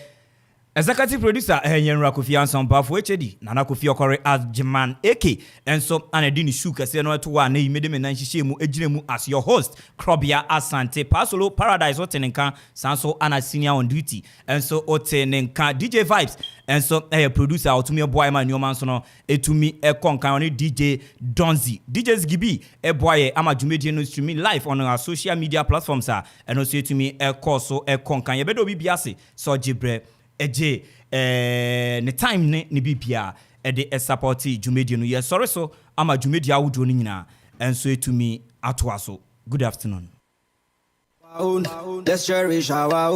executive producer ɛyɛ Nwura Kofi Ansɔmpafo HAD Nana Kofi Ɔkɔre Agyeman AK ɛnso ana de ne shoe kɛseɛ no ɛto hɔ a na yi mede me nan hyehyɛ mu gyina mu as your host, Krɔbea Asante Pasolo Paradise. Wote ne nka saa nso ana senior on duty ɛnso wote ne nka. DJ Vibes ɛnso ɛyɛ producer a ɔtumi ɛboa ma nneɛma nso no ɛtumi ɛkɔ nkan. Ɔne DJ Donzi, DJ Zgibi ɛboa yɛ ama dwumadie no streaming live on our social media platforms a ɛno nso ɛtumi ɛkɔ so ɛkɔ nkan. Yɛbɛdɛ obi bi ase sɛ ɔgye brɛ ɛgye ne time ne ne bibia ɛde ɛsupport dwumadie no. Yɛsɔre so ama dwumadie ahodoɔ no nyinaa ɛnso ɛtumi atoa so. Good afternoon. Let's cherish our